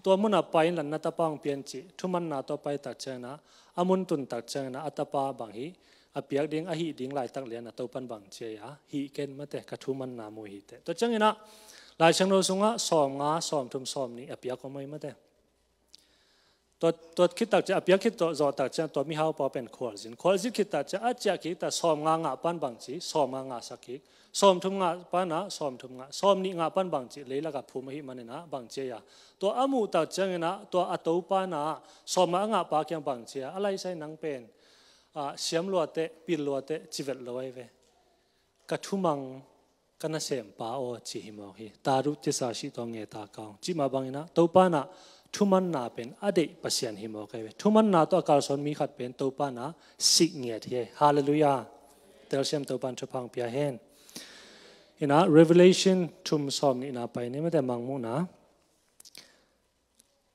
tua mun ah pai in la, na tapa hong pia in cih thumanna tawh pai tak ciangin ah, a mun tun tak ciangin ah a tapa bang hih, a piak ding, a hih ding laitak lian a Topa'n bang ci a, hih ken, mate, ka thumanna mu hi teh. Tua ciangin ah Lai Siangtho sungah sawmnga, sawmthum, sawmnih a piak om ahi, mate. Tua, tua khit tak ciang, a piak khit tawh zawh tak ciang, tua mihau pa pen khualzin. Khualzin khit tak ciang, a ciah kik tak sawmnga ngah pan bangci, sawmnga ngahsak kik. Sawmthum ngah pan ah, sawmthum ngah. Sawmnih ngah pan bangci, leilak ah phum ahih manin ah, bangci a. Tua a muh tak ciangin ah, tua a to pan ah, sawmnga a ngah pa kiang bangci a. A laisai nang pen, ah, siam luateh, pil luateh, ci vet lo ahi ve. Ka thumang ka nasem pa aw ci hi mawk hi. Taru tisa si tawh nge ta kau. Cih mah bangin ah, Topa in ah thumanna pen a deih Pasian hi mawk ahi ve. Thumanna tawh a kalsuan mi khat pen Topa in ah sik ngiat hi. Halleluiah. Telsiam Topa in thupha hong pia hen. In ah Revelation thum sawmnih na pai ni mate, Mangmuhna.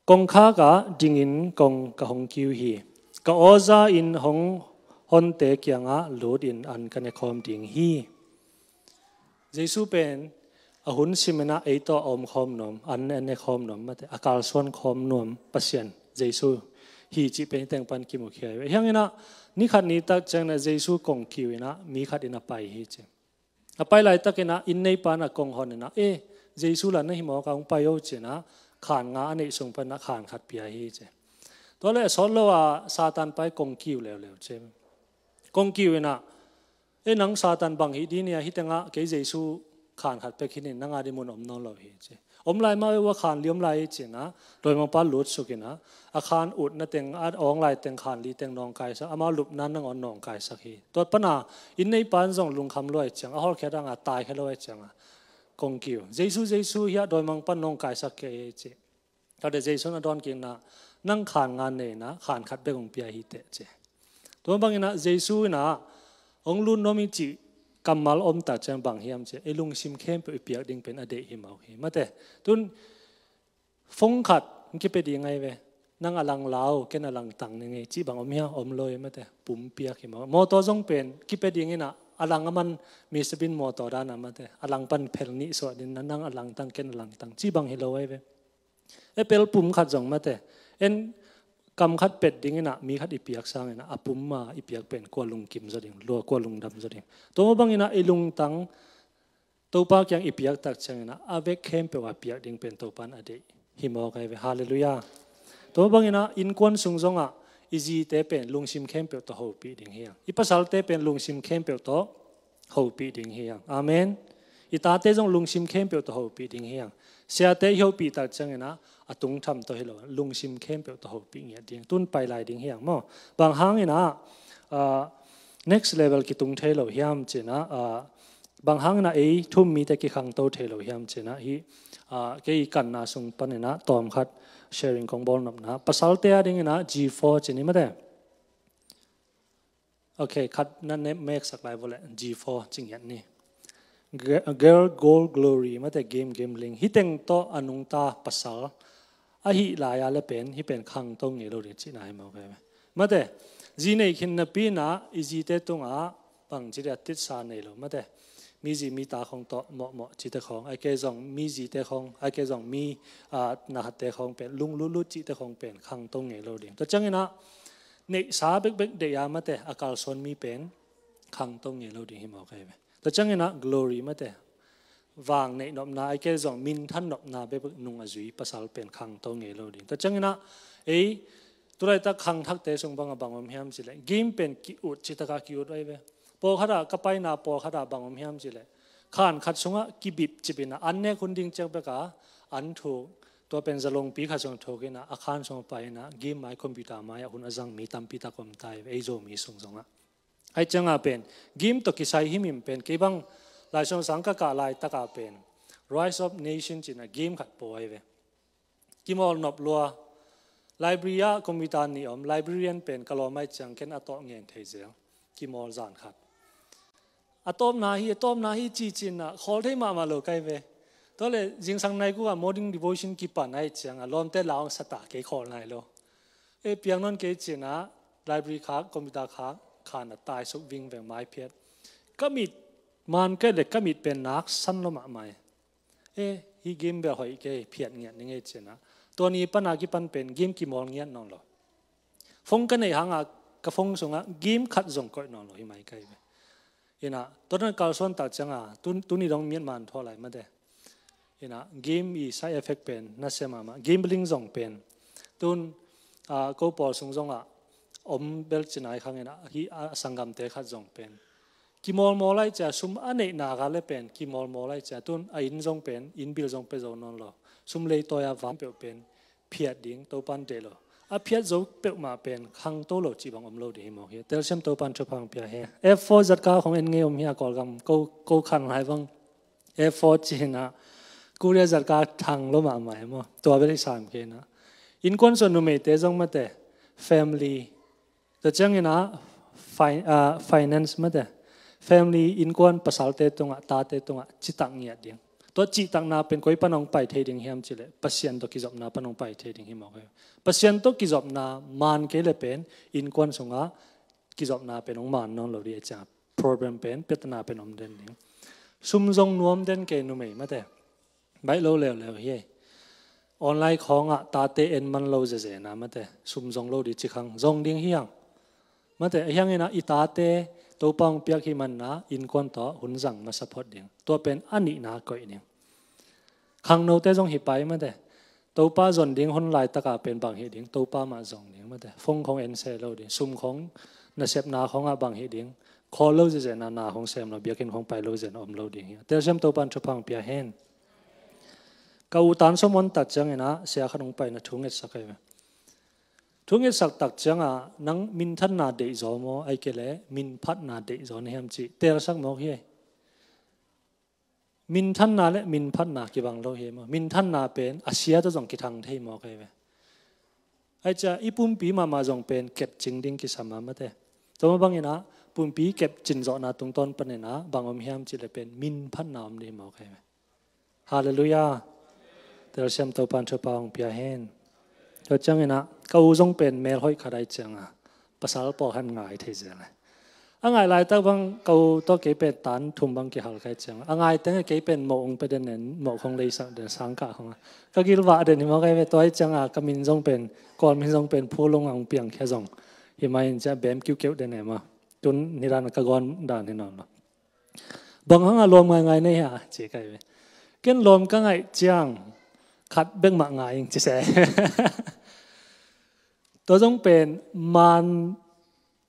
Kongkhak ah dingin kong ka hong kiu hi. Ka aw za in hong honte kiangah lut in an ka ne khawm ding hi. Jesu pen a hun simin ah ei tawh a om khawm nuam, an a ne khawm nuam mate, a kalsuan khawm nuam Pasian Jesu hi cih pen hih teng pan kimukhia hi. Hiangin ah ni khat ni tak ciangin ah Jesu kong kiu in ah mi khat in a pai hi ci. A pai laitakin ah inn neipa in ah kong hon in ah, "E, Jesu la na hi mawk a, hong pai o," ci-in ah khan nga a neih sung panin ah khan khat pia hi ci. Tua leh a sawt lo ah Satan pa in kong kiu leuleu ci. Kong kiu in ah, "E, nang Satan bang hi ding nia, hih tengah kei Jesu khan khat pek hi ning, nang a ding mun om nawn lo hi," ci. Om lai mah ve ua, khan li om lai hi ci-in ah dawimangpa lut suk in ah a khan utna teng, a awng lai teng, khan li teng nawngkaisak, amau lupna nangawn nawngkaisak hi. Tua pan ah inn neipa in zong lungkham lua ahih ciang, a hawlkhia dang a taikhia lo ahih ciang ah kong kiu, "Jesu, Jesu, hiah dawimangpa in nawngkaisak kei hi," ci. Tua leh Jesu in a dawn kik in ah, "Nang khan nga nei in ah khan khat bek hong pia hi teh," ci. Tua bangin ah Jesu in ah hong lut nuam hi cih kammal om tak ciang bang hiam ci, ei lungsim khempeuh i piak ding pen a deih hi mawk hi mate. Tun phone khat hong kipia ding ahi ve. "Nang a lang la o, ken a lang tang ning ei," cih bang om hia? Om lo hi mate. Pum piak hi mawk. Mawtaw zong pen kipia dingin ah a lang a man, Mister Bean mawtaw dan ah mate, a lang pan phel nih suah ding in ah, "Nang a lang tang, ken a lang tang," cih bang hi lo ahi ve. Apple pum khat zong mate, en kam khat pet dingin ah mi khat i piak sangin ah a pum a i piak pen kua lungkim zaw ding, lua kua lungdam zaw ding. Tua mah bangin ah i lungtang Topa kiang i piak tak ciangin ah a vek khempeuh a piak ding pen Topa in a deih hi mawk ahi ve. Halleluiah. Tua mah bangin ah innkuan sung zongah i zite pen lungsim khempeuh tawh hopih ding hi hang. I pasalte pen lungsim khempeuh tawh hopih ding hi hang. Amen. I tate zong lungsim khempeuh tawh hopih ding hi hang. Siate i hopih tak ciangin ah a tungtham tawh hi lo, lungsim khempeuh tawh hopih ngiat ding. Tun pai lai ding hi hang maw. Bang hangin ah, ah, next level kitung thei lo hiam ci-in ah, ah, bang hangin ah ei thu-um mite kikhangto thei lo hiam ci-in ah, hih, ah, kei kanna sung panin ah tawm khat sharing kong bawl nopna. Pasalte a dingin ah G four ci ni mate. Ok, khat na ne-, meksak lai vua leh, G four ci ngiat ni. Gi-, girl goal glory mate, game gambling. Hih teng tawh a nungta pasal ahih lai-a leh pen, hih pen khangto ngei lo ding cihna hi mawk ahi ve. Mate, zi nei khin napi-in ah i zite tungah bangci dia titsa nei lo mate. Mi zi mi ta khawng tawh mawhmawh cihte khawng, ahih kei zong mi zite khawng, ahih kei zong mi, ah, nahatte khawng pen lunglutlut cihte khawng pen khangto ngei lo ding. Tua ciangin ah neihsa bekbek deih a mate, a kalsuan mi pen khangto ngei lo ding hi mawk ahi ve. Tua ciangin ah glory mate, vang neih nopna, ahih kei zong minthan nopna bekbek nung a zui pasal pen khangto ngei lo ding. Tua ciangin ah ei tulaitak khangthakte sung bang a bang om hiam ci leh, game pen ki-ut, cihtak a ki-ut ahi ve. Pawlkhat ah, ka paina pawlkhat ah bang om hiam ci leh, khan khat sungah kibipcip in ah an nek hun ding ciang bek a an thuk, tua pen zalongpi khat sung thuk in ah a khan sung pai in ah game mai, computer mai ah hun a zang mi tampi tak om ta hi ve, ei Zomi sung zongah. Ahih ciangin pen game tawh kisai himhim pen, kei bang Lai Siangtho sang ka kah laitak ah pen Rise of Nation ci-in ah game khat pawi ahi ve. Kimawl nop lua. Library ah computer nih om, librarian pen ka lawm ahih ciang ken a tawh ngen thei zel. Kimawl zan khat. A tawpna hi, a tawpna hi ci-in ah khawl thei mahmah lo ka hi ve. Tua leh zingsang nai guk ah morning devotion kipan ahih ciang ah lawmte la hong sa ta, kei khawl nai lo. E, piang nawn kei ci-in ah library khak, computer khak, khan a taisuk vingveng, mai phiat. Ka mit, man kei leh ka mit pen nak san lo mahmah hi. E, hih game bel hoih kei, phiat ngiat ning ei ci-in ah. Tua ni pan a kipan pen game kimawl ngiat nawn lo. Phone ka neih hang a ka phone sungah game khat zong koih nawn lo hi mai ka hi ve. In ah, tua dan kalsuan tak ciang a, tu, tuni dong miat man thuah lai mate. In ah, game i side effect pen nasia mahmah. Gambling zong pen. Tun, a, ko pawl sung zongah om bel ci nai khang inah, hih a sanggamte khat zong pen kimawlmawl lai cia, sum a neihna kha le pen kimawlmawl lai cia, tun a inn zong pen, inn bil zong pia zo nawn lo, sum leitawi a van peuh pen phiat ding Topan deih lo. A phiat zo peuhmah pen khangto lo cih bang om lo ding hi mawk hi. Telsiam Topan thupha hong pia hen. F four zatka khong en ngei om hi a, Kawlgam ko, ko khan lai bang F four ci inah, Korea zatka thang lo mahmah e maw. Tua bel i sam kei inah, innkuan sung numeite zong mate, family, tua ciang inah, fi-, ah, finance mate, family, innkuan, pasalte tungah, tate tungah citak ngiat ding. Tua cihtakna pen koi pan hong pai thei ding hiam cih leh, Pasian tawh kizopna pan hong pai thei ding hi mawk hi. Pasian tawh kizopna man kei le pen innkuan sungah kizopna pen hong man nawn lo ding a, ciang problem pen, piatana pen om den ding. Sum zong nuam den kei numei mate, baih lo leuleu hi. Online khawngah tate en man lo zezena mate, sum zong lo ding ci khang, zong ding hi hang. Mate, ahi hang inah i tate Topa hong piak hi manna, innkuan tawh hun zang masa phot ding. Tua pen a nihna koih ding. Khangnote zong hi pai mate. Topa zon ding hun laitaka pen bang hi ding, Topa mah zong ding mate. Phone khong en se lo ding, sum khong, nasepna khongah bang hi ding, khawl lo zezena, na khong sem lo, biakinn khong pai lo zena om lo ding hi. Telsiam Topan thupha hong pia hen. Ka u Tan Sawm on tak ciang inah, sia khat hong paina thu ngetsak ahi ve. Thu ngetsak tak ciangah, nang minthanna deih zaw maw, ahih kei leh minphatna deih zaw na hiam cih telsak mawk hi. Minthanna le minphatna kibang lo hi maw. Minthanna pen a sia tawh zong kithang thei mawk ahi ve. Ahi cia i pumpi mahmah zong pen kepcing ding kisam a mate. Tua mah bang inah pumpi kepcin zawhna tungtawn pan inah bang om hiam cih leh pen minphatna om ding hi mawk ahi ve. Halleluiah. Telsiam Topan thupha hong pia hen. Tua ciang inah ka u zong pen melhoih khat ahih ciangah, pasal pawlkhat ngai thei zel e. A ngai laitak bang ka u tawh kei pen tan thum bang kihal ka hih ciangah, a ngai teng a kei pen moh hong pia den e, moh khong leisak den, sangkah khong a. Ka gilvah den hi mawk ahi ve. Tua ahih ciangah ka min zong pen, Kawl min zong pen Phu Lung a hong piangkhia zong hi mah in cia bem kiukeu den e maw. Tun nidana ka gawn dan hi nawn lo. Bang hanga lawm ngaingai na hia, ci ka hi ve. Ken lawm ka ngaih ciang khat bek mah ngai ing, ci se. Tua zong pen man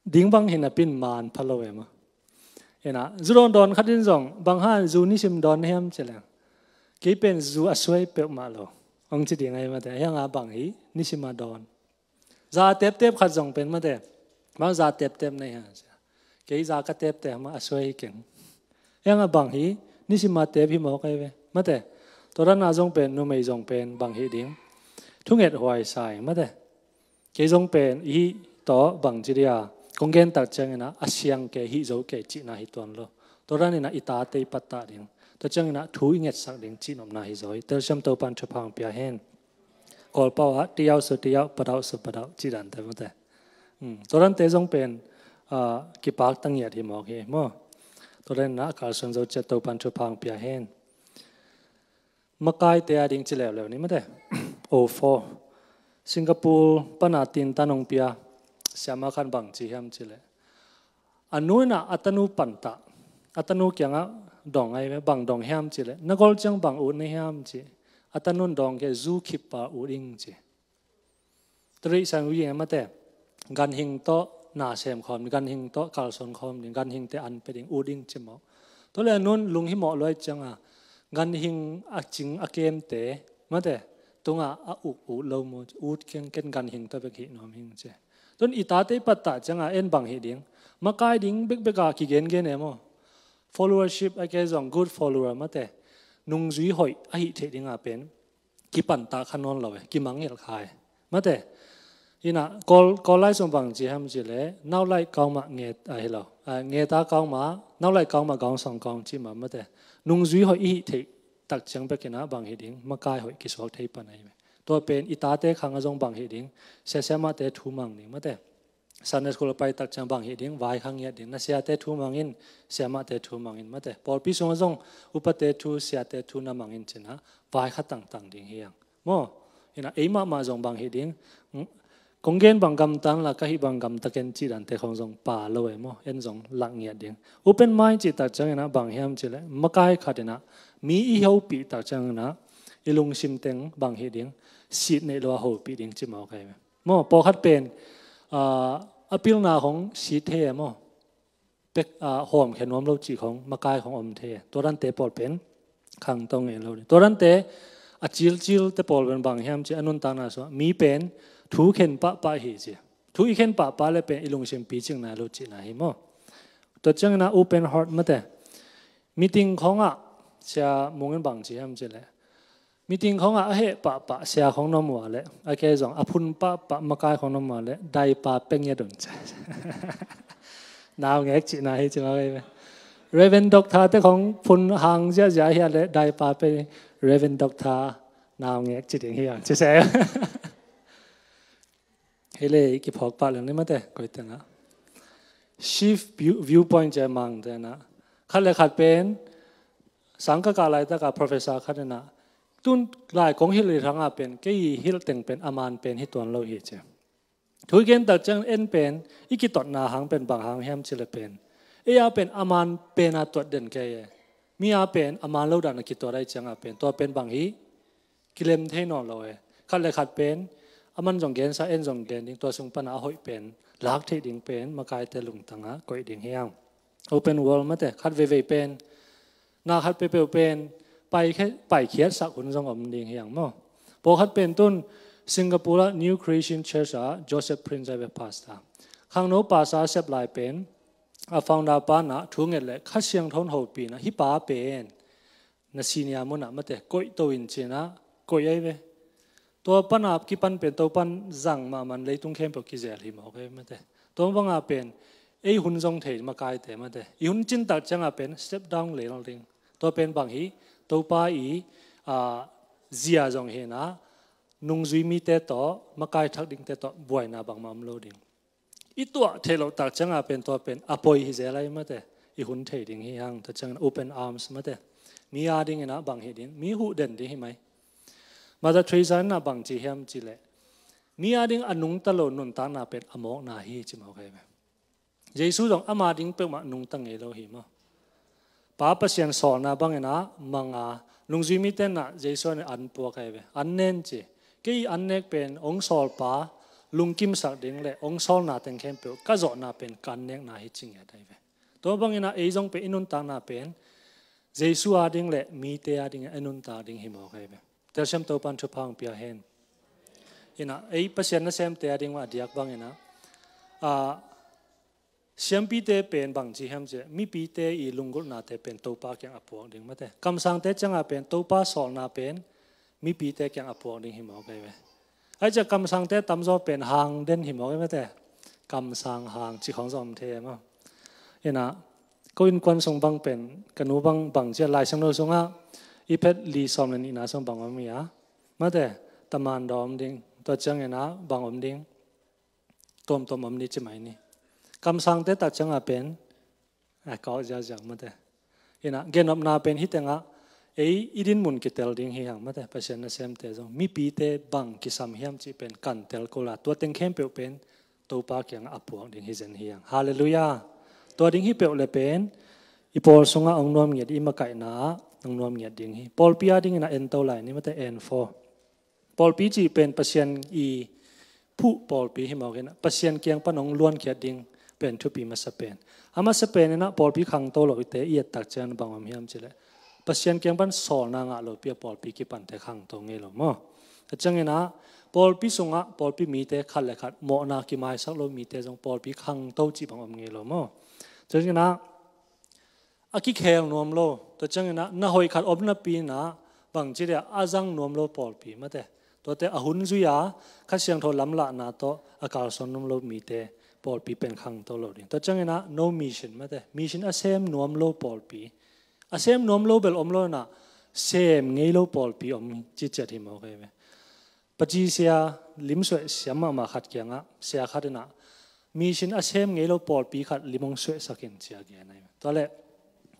ding bang hi napi-in man pha lo e maw. Inah zu dawndawn khat in zong, bang hang zu nisim dawn na hiam, ci leng, kei pen zu a suai peuhmah lo, hong ci ding ahi mate. Ahi hanga bang hi, nisim a dawn. Za teptep khat zong pen mate, bang za teptep na hia, ci a. Kei za ka teptep mah a suai hi keng. Ahi hanga bang hi, nisim a tep hi mawk ahi ve mate. Tua dana zong pen, numei zong pen bang hi ding, thunget huai sa ing mate. Kei zong pen i hih tawh bang ci dia, kong gen tak ciang inah a siang kei, hih zo kei cihna hi tuan lo. Tua dan inah i tate i pattah ding, tua ciang inah thu i ngetsak ding cih nopna hi zaw hi. Telsiam Topan thupha hong pia hen. Kawlpau ah, တရားစွန့် တရား၊ ပတောက်စွန့် ပတောက် cih dante mate. Hmm, tua dante zong pen, ah, kipakta ngiat hi mawk hi maw. Tua dan inah a kalsuan zo ciat Topan thupha hong pia hen. Makaite a ding ci leuleu ni mate. O four. Singapore pana tintan hong pia siamah khan bang ci hiam cih leh, a nu inah a tanu pantah, a tanu kiangah dong ahi ve, bang dong hiam cih leh, na gol ciang bang ut na hiam ci. A tanu in dong kei, zu khippa ut ing ci. Tua rih sang ui ing e mate. Ganhing tawh na sem khawm ding, ganhing tawh kalsuan khawm ding, ganhingte an pia ding, ut ing ci mawk. Tua leh a nu in lunghimawh lua ahih ciangah, ganhing a cing a kemte mate, tungah a uk ut lo maw, ut keng, ken ganhing tawh bek hih nuam hing ci. Tun i tate i pattah ciangah en bang hih ding, makai ding bekbek a kigengen e maw. Followership ahih kei zong good follower mate, nungzui hoih a hih theih dinga pen kipantah kha nawn lo e, kimangngilh kha e mate. Inah Kawl, Kawl lai sung bang ci hiam cih leh, naulaih kau mah nget, ah, hi lo, ah, ngeta kau mah, naulaih kau mah gaung sawng kau cih mah mate. Nungzui hoih i hih theih tak ciang bek inah bang hi ding, makai hoih kisuak thei pan ahi ve. Tua pen i tate khang ah zong bang hi ding, sia siamahte thu mang ding mate. Sunday school a pai tak ciang bang hi ding, vaikhak ngiat ding. Na siate thu mang in, siamahte thu mang in mate. Pawlpi sungah zong upate thu, siate thu na mang in ci inah vaikhak tangtang ding hi hang maw. Inah ei mahmah zong bang hi ding, kong gen bang gamta inla, ka hih bang gamta ken cih dante khong zong pha lo e maw. En zong lak ngiat ding. Open mind cih tak ciang inah bang hiam cih leh, makai khat inah mi i hopih tak ciang inah i lungsim teng bang hi ding, sit neih lo a hopih ding ci mawk ahi ve. Maw, pawlkhat pen a pilna khong sit thei e maw, pek hawmkhia nuam lo cih khong makai khong om thei e. Tua dante pawl pen khangto ngei lo ding. Tua dante a cilcil te pawl pen bang hiam cih a nuntakna sungah mi pen thu khen pahpah hi ci. Thu i khen pahpah le pen i lungsim picing nai lo cihna hi maw. Tua ciangin a open heart mate. Meeting khongah sia mungin bang ci hiam cih leh, meeting khongah a heh pahpah sia khong na om uh leh a kei zong a phun pahpah makai khong na om uh leh daipa peng ya dun ci. Naungek cihna hi ci mah kei ve. Reverend Doctor te khong phun hang ziahziah hi a leh daipa peng, Reverend Doctor naungek ci ding hi ang ci se. Hei le i kiphawk pah leng ni mate koi tengah shift viewpoint ci a mang tenah khat le khat pen sang ka kah laitakah professor khat inah tun lai kong hilh hi thangah pen kei hilh teng pen a man pen hi tuan lo hi ci. Thu i gen tak ciang en pen i kitotna hang pen bang hang hiam cih leh pen ei a pen a man pen a tuat den kei e. Mi a pen a man lo dan a kituat ai ciangah pen tua pen bang hi kilem thei nawn lo e. Khat le khat pen a man zong gensa en zong gen ding, tua sung pana a hoih pen lak theih ding pen makaite lungtangah koih ding hi ang. Open world mate khat veivei pen na khat peuhpeuh pen paikhiatsak hun zong om ding hi ang maw. Pawlkhat pen tun Singapore ah New Creation Church ah Joseph Prince ai ve pastor. Khangno pastor a sep lai pen a founder panah thu nget le Kha Siangtho in hopihna hi pa pen na senior munah mate koih to in cinah koih ai ve. Tua pana kipan pen Topan zang mahmah leitung khempeuh kizel hi mawk ai mate. Tua banga pen ei hun zong thei makaite mate i hun cintak ciangah pen step down lel ding. Tua pen bang hi Topa i zia zong hinah nungzui mite tawh makai thak dingte tawh buaina bangmah om lo ding. I tuah theih loh tak ciangah pen tua pen a poi hi zel ai mate. I hun thei ding hi hang ta ciangin open arms mate. Mi a dinginah bang hi ding, mi huh den ding hi mai. Mother Teresa inah bang ci hiam cih leh mi a ding a nungta lo nuntakna pen a mawkna hi ci mawk ai ve. Jesu zong ama ding peuhmah nungta ngei lo hi maw. Pa Pasian sawlna banginah manga nungzui mite nah Jesu an an puak ai ve. An nen ci. Kei an nek pen ong sawlpa lungkimsak ding le ong sawlna teng khempeuh ka zawhna pen ka an nekna hi ci ngiat ai ve. Tua banginah ei zong pen i nuntakna pen Jesu a ding le mite a ding i nuntak ding hi mawk ai ve. Telsiam Topan thupha hong pia hen. Inah ei Pasian nasemte a ding mah a diak banginah siampite pen bang ci hiam cih leh mipite i lunggulhnate pen Topa kiang a puak ding mate. Kamsangte ciangah pen Topa sawlna pen mipite kiang a puak ding hi mawk ai ve. Ai ciah kamsangte tamzaw pen hang den hi mawk ai mate. Kamsang hang ci khong zong om thei e maw. Inah ko innkuan sung bang pen ka nu bang bang ciah Lai Siangtho sungah i phet li sawm le nihna sung bang om hi a mate. Taman daw om ding, tua cianginah bang om ding, tuamtuam om ni ci mai ni. Kamsangte tak ciangah pen a kawk ziazia mate. Inah genopna pen hi tengah ei i dinmun kitel ding hi hang mate. Pasian nasemte zong mipite bang kisam hiam cih pen kan tel ko la tua teng khempeuh pen Topa kiangah a puak ding hi zen hi hang. Halleluiah. Tua ding hi peuh le pen i pawl sungah ong nuam ngiat, i makaihna ah ong nuam ngiat ding hi. Pawlpi a dingin a ento lai ni mate, en fo. Pawlpi cih pen Pasian i phuh pawlpi hi mawk inah Pasian kiang pan ong luankhiat ding pen thupi masa pen. A masa pen inah pawlpi khangto lote i et tak ciang bang om hiam cih leh Pasian kiang pan sawlna ngah lopi a pawlpi kipante khangto ngei lo maw. A cianginah pawlpi sungah pawlpi mite khat le khat mawhna kimaisak lo mite zong pawlpi khangto cih bang om ngei lo maw. Cianginah a kikhel nuam lo. Tua cianginah na hoih khat om napi inah bang ci dia a zang nuam lo pawlpi mate. Tuate a hun zui a Kha Siangtho lamlahna tawh a kalsuan nuam lo mite pawlpi pen khangto lo ding. Tua cianginah no mission mate. Mission a sem nuam lo pawlpi. A sem nuam lo bel om lo inah sem ngei lo pawlpi om ciciat hi mawk ai ve. Paci sia lim suaih siam mahmah khat kiangah sia khat inah mission a sem ngei lo pawlpi khat lim ong suaihsak in cia gen ai. Tua leh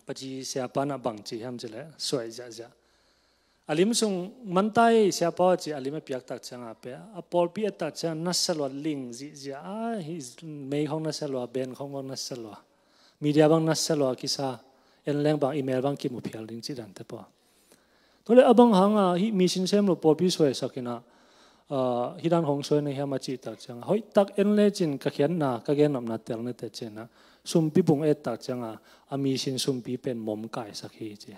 paci sia panah bang ci hiam cih leh suaih ziahziah. A lim sung mantai sia pau a ci a lim a piak tak ciangah pe a pawlpi et tak ciang nasia lua ling zihziah a hi mei khong nasia lua, ben khong khong nasia lua. Media bang nasia lua kisa, en leng bang email bang kimu phial ding ci dante pua. Tua leh a bang hanga hih mission sem lo pawlpi suaisak inah Hih dan hong suai na hiam a cih tak ciangah, hoih tak en lecin ka khiatna, ka gennopna tel na teh ci-in ah, sumpi bung et tak ciangah a mission sumpi pen mom kaisak hi ci.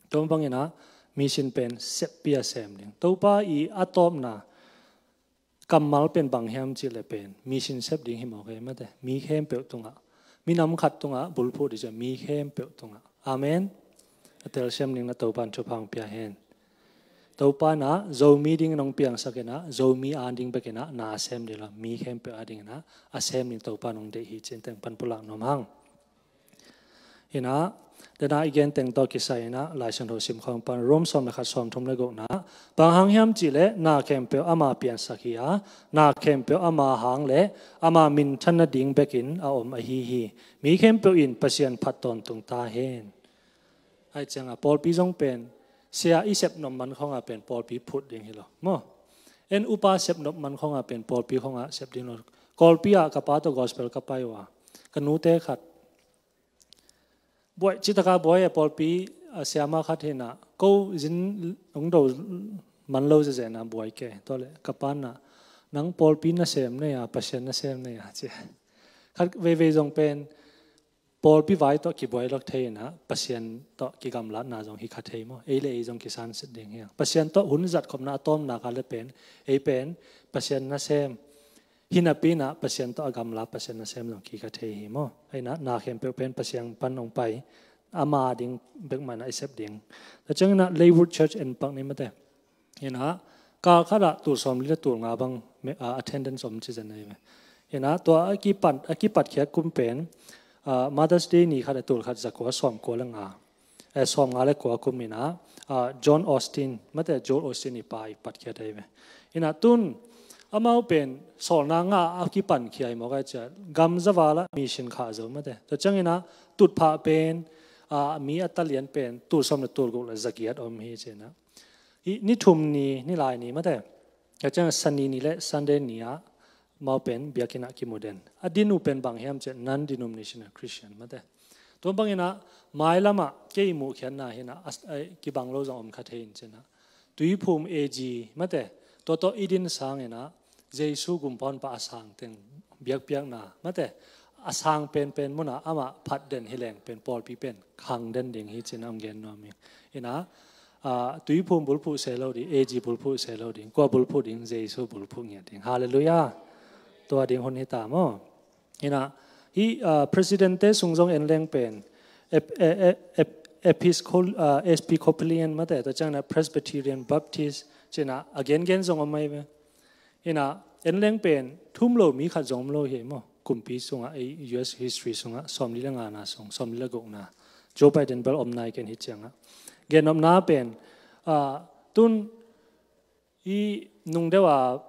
Tua bangin ah mission pen seppih a sem ding. Topa i a tawpna kammal pen bang hiam cih leh pen mission sep ding hi mawk ei mate. Mi khempeuh tungah, minam khat tungah bulphuh ding ci-a, mi khempeuh tungah. Amen. A telsiam ding na Topa in thupha hong pia hen. Topa in ah Zomi dingin hong piangsak in ah, Zomi a ding bekin ah na a sem ding lo, mi khempeuh a dingin ah a sem ding Topa in hong deih hi ci-in teng pan pulak nuam hang. Hi-in ah, dena i gen teng tawh kisai in ah, Lai Siangtho sim khawng pan Rom sawm le khat, sawm thum le gukna, bang hang hiam cih leh na khempeuh ama piansak hi a, na khempeuh ama hang le ama minthan nading bekin a om ahi hi. Mi khempeuh in Pasian phat tawntung ta hen. Ahih ciangah pawlpi zong pen sia i sep nop man khawngah pen pawlpi phut ding hi lo maw? En upa sep nop man khawngah pen pawlpi khawngah sep ding lo. Kawlpi ah ka pa tawh gospel ka pai uh a, ka nute khat buai, citaka buai a, pawlpi a siama khat hi-in ah, ko zin hong do man lo zezen ah buai kei. Tua leh ka pa in ah, nang pawlpi nasem na hia, Pasian nasem na hia ci. Khat veivei zong pen pawlpi vai tawh kibuai lawk thei in ah, Pasian tawh kigamlatna zong hi kha thei maw? Ei le ei zong kisanset ding hi hang. Pasian tawh hun zatkhopna a tawpna kha le pen, ei pen Pasian nasem hi napi in ah, Pasian tawh a gamla, Pasian nasem zong kikha thei hi maw? Ahi-in ah na khempeuh pen Pasian pan hong pai, ama ding bek mah in ah i sep ding. Tua ciangin ah Leywood Church en pak ni mate. Hi-in ah kal khat ah tul sawmli le tul nga bang me-, ah, attendance om ci zen ahi ve. Hi-in ah tua a kipat, a kipatkhiat kum pen, ah, Mother's Day ni khat ah tul khat za kua sawm kua le nga, eh, sawm nga le kua kum in ah, ah, John Osteen, mate, Joel Osteen i pa i patkhiat ahi ve. Hi-in ah tun amau pen sawlna ngah a kipankhia hi mawk ei ci-a, gam za val ah mission khah zo mate. Tua ciangin ah tutphah pen, ah, mi a talian pen tul sawm le tul guk le za giat om hi ci-in ah. Hih ni thum ni, ni lai ni mate. Tua ciangah Sani ni le Sunday ni ah amau pen biakinn ah kimu den. A din uh pen bang hiam cih leh non-denominational Christian mate. Tua bangin ah mailam ah kei muhkhiatna hi-in ah, as-, ai, kibang lo zong om kha thei in ci-in ah, Tuiphum A G mate, tua tawh i din sangin ah Jesu gumpa honpa a sang teng biakpiakna mate, a sang penpen mun ah amah phat den hi leng pen pawlpi pen khang den ding hi ci-in ah hong gen nuam ing. Hi-in ah, ah, Tuiphum bulphuh se lo ding, A G bulphuh se lo ding, kua bulphuh ding, Jesu bulphuh ngiat ding. Halleluiah. Tua ding hun hi ta maw? Hi-in ah, hih, ah, President-te sung zong en leng pen Ep-, e-, e-, ep-, Episcol-, ah, Episcopalian mate, tua ciangin ah Presbyterian, Baptist ci-in ah a gengen zong om ahi ve. Hi-in ah en leng pen thum lo mi khat zong om lo hi maw? Kumpi sungah, ei, U S history sungah, sawmli le ngana sung, sawmli le gukna, Joe Biden bel om nai ken hi ciangah. Gennopna pen, ah, tun hih nung deuh a,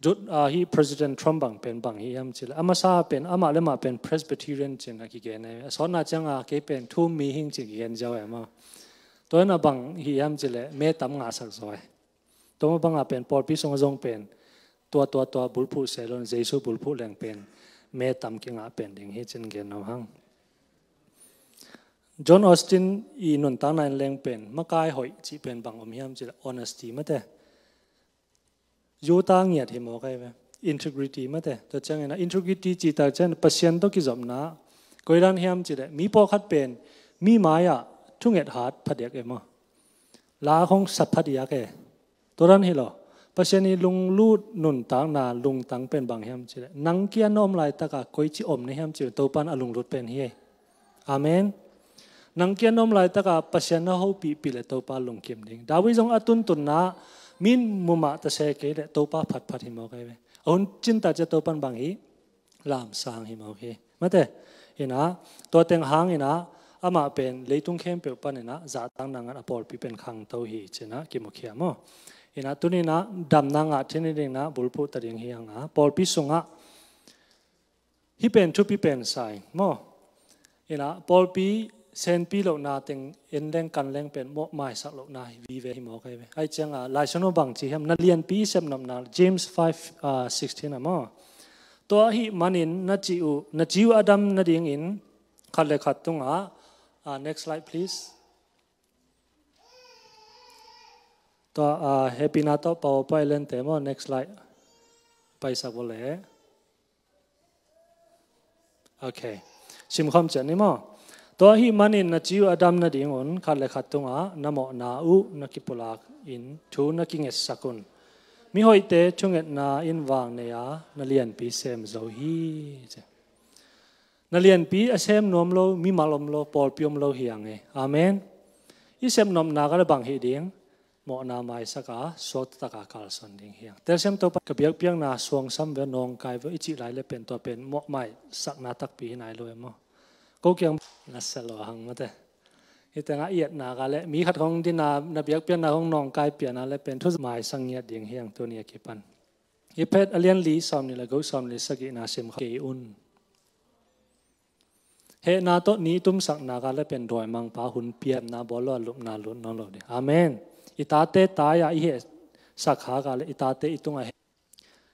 Ju-, ah, hih President Trump bang pen bang hi hiam cih leh, a masa pen, amah le amah pen Presbyterian ci-in a kigen ahi. A sawtna ciangah kei pen thu-um mi hi ing ci-in kigen ziau ahi maw? Tua in ah bang hi hiam cih leh me tam ngahsak zaw ahi. Tua mah bangah pen pawlpi sungah zong pen tua, tua, tua bulphuh se lo in, Jesu bulphuh leng pen me tam kingah pen ding hi ci-in gen nuam hang. John Osteen i nuntakna en leng pen makai hoih cih pen bang om hiam cih leh honesty mate. Zuau ta ngiat hi mawk ahi ve. Integrity mate. Tua ciangin ah integrity cih tak ciang Pasian tawh kizopna, koi dan hiam cih leh mi pawlkhat pen mi mai-ah thunget hat phadiak e maw? La hong sat phadiak e. Tua dan hi lo. Pasian i lunglut nuntakna lungtang pen bang hiam cih leh, nang kia na om laitakah koici om na hiam cih leh Topa in a lunglut pen hi. Amen. Nang kia na om laitakah Pasian na hopihpih leh Topa lungkim ding. David zong a tuntunna, mi'n mu mah ta se kei leh Topa phatphat hi mawk ahi ve. A hun cin ta ciang Topa in bang hi? Lamsang hi mawk hi. Mate, hi-in ah, tua teng hangin ah, amah pen leitung khempeuh panin ah zahtakna ngan a pawlpi pen khangto hi ci-in ah kimukhia maw? Hi-in ah, tuni-in ah damna ngah theih nadingin ah bulphuh ta ding hi hang a, pawlpi sungah hih pen thupi pen sa ing maw? Hi-in ah, pawlpi senpi lohna teng en leng kan leng pen mawh maisak lohna hi vive hi mawk ahi ve. Ahih ciangah Lai Siangtho bang ci hiam, na lianpi i sepnopna, James five, ah, sixteen ah maw? Tua ahih manin na ci uh, na ci uh a dam nadingin khat le khat tungah, ah, next slide please. Tua uh, hehpihna tawh PowerPoint lente maw, next slide. Paisak vawh le. Ok. Simkhawm ciat ni maw. Tua ahih manin na ci uh a dam nadingun khat le khat tungah na mawhna uh na kipulak in thu na kingetsak un. Mihoihte thungetna in vang nei a, na lianpi sem zo hi. Na lianpi a sem nuam lo, mimal om lo, pawlpi om lo hi ang e. Amen. I sepnopna ka le bang hi ding, mawhna maisak a, suakta taka kalsuan ding hi ang. Telsiam Topa ka biakpiakna suangsam ve, nawngkai ve i cih lai le pen tua pen mawh maisakna takpi hi nai lo e maw. Ko kiang na sa lo hang mate. Hi tengah i etna ka le mi khat hong dina na biakpiakna hong nawngkai piana le pen thu maisak ngiat ding hi ang tuni a kipan. Hi phet a lian li sawm ni le go sawm ni sagihna sim kei un. Hehna tawh ni tumsakna ka le pen dawimangpa hun piamna bawl lo a lupna lut nawn lo ding. Amen. I tate tai a i hehsak ha ka le i tate i tungah heh.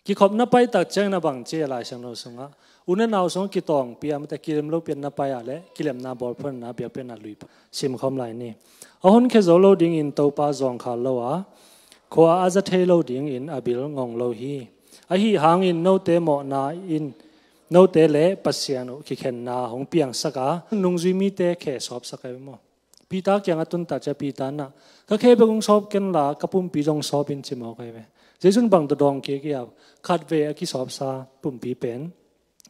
Kikhop na pai tak ciang na bang ci a Lai Siangtho sungah u na nau sungah kitawng piam te kilem lo pian na pai a le kilemna bawl phun na biakpiakna lui simkhawm lai ni. A hun khe zo lo dingin Topa zawngkhal lo a khua a za thei lo dingin a bil ngong lo hi. Ahi hangin note mawhna in note le Pasian uh kikhenna hong piangsak a nungzui mite khe sawpsak ai maw. Peter kiangah tun tak cia Peter na ka khe bek hong sawp ken la ka pumpi zong sawp in ci mawk ai ve. Jesu in bang dawdawng kik ia khat ve a kisawpsa pumpi pen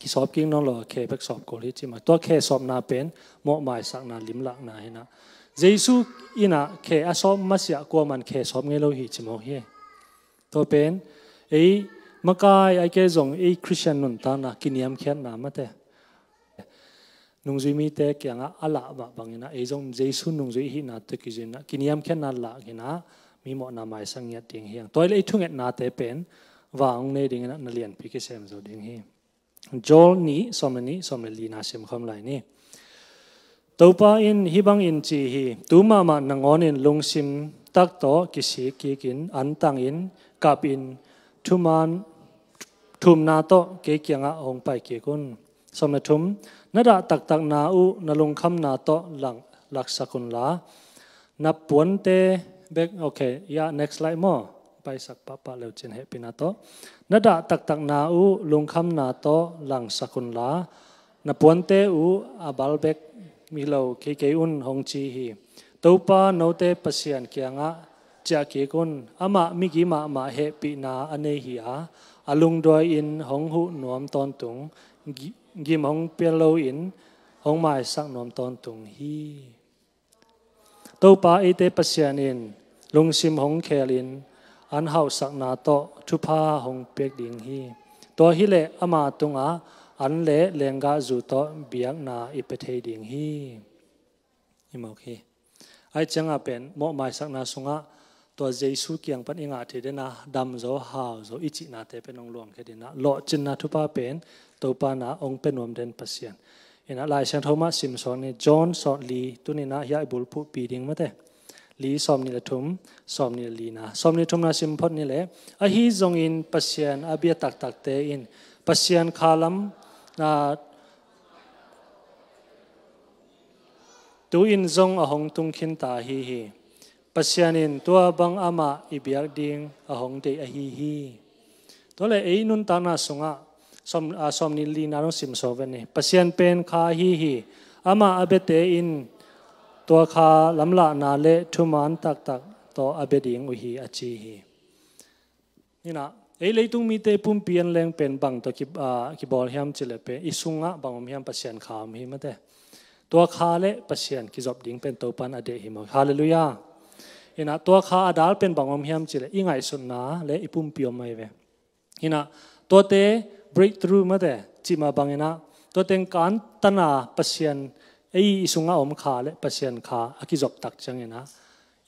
kisawp kik nawn lo a khe bek sawp kul hi ci mawk. Tua khe sawpna pen mawh maisakna limlakna hi na. Jesu in a khe a sawp masiah kuaman khe sawp ngei lo hi ci mawk hi. Tua pen ei makai ai ke zong ei Christian nuntakna kiniamkhiatna mate. Nungzui mite kiangah a lah mah bangin a ei zong Jesu nungzui i hihna tawh kizui in a kiniamkhiatna lah in a mi mawhna maisak ngiat ding hi ang. Tua i le i thungetnate pen vang hong nei dingin a na lianpi kisem zo ding hi. Joel nih sawm le nih sawm le lina simkhawm lai ni. Topa in hih bangin ci hi. Tu mahmah nangawnin lungsim tak tawh kisik kikin antangin kapin thuman thumna tawh kei kiangah hong pai kik un. Sawm le thum. Na dah taktakna uh na lungkhamna tawh lang laksak unla na puante bek. Ok, ya next slide maw. Paisak pahpah leucin hehpihna tawh na dah taktakna uh lungkhamna tawh langsak unla na puante uh a bal bek mi lo kei kei un hong ci hi. Topa note Pasian kiangah ciah kik un. Amah migi mahmah hehpihna a nei hi a a lungduai in hong huh nuam tawntung gim hong pia lo in hong maisak nuam tawntung hi. Topa eite Pasian in lungsim hong khelin an hauhsakna tawh thupha hong pek ding hi. Tua hileh ama tungah an le lenggahzu tawh biakna i pia thei ding hi. I mawk hi. Ai cianga pen mawh maisakna sungah tua Jesu kiang pan i ngah thei dena damzo hauzo i cihnate pen hong luangkhia dena lawhcinna thupha pen Topa na hong pia nuam den Pasian. Ina Lai Siangtho mah simsawn ni John sawt li tunina hiah i bulphuhpi ding mate. Li sawm ni le thum, sawm ni le lina, sawm ni thumna simphot ni le ahi zongin Pasian a bia taktakte in Pasian khalam na tu in zong a hong tungkhin ta hi hi. Pasian in tua bang amah i biak ding a hong deih ahi hi. Tua le ei nuntakna sungah sawm, a, sawm ni lina dong simsaw ven ni. Pasian pen kha ahi hi. Amah a biate in tua kha lamlahna le thuman taktak tawh a bia ding uh hi a ci hi. Ina ei leitung mite pumpi an leng pen bang tawh ki, a, kibawl hiam cileh pen i sungah bang om hiam Pasian kha om hi mate. Tua kha le Pasian kizop ding pen Topan a deih hi maw. Halleluiah. Ina tua kha a dal pen bang om hiam cileh i ngaihsutna le i pumpi om mai ve. Ina tuate breakthrough mate cima bangina tua tengkan tana Pasian ei i sungah om kha le Pasian kha a kizop tak ciangina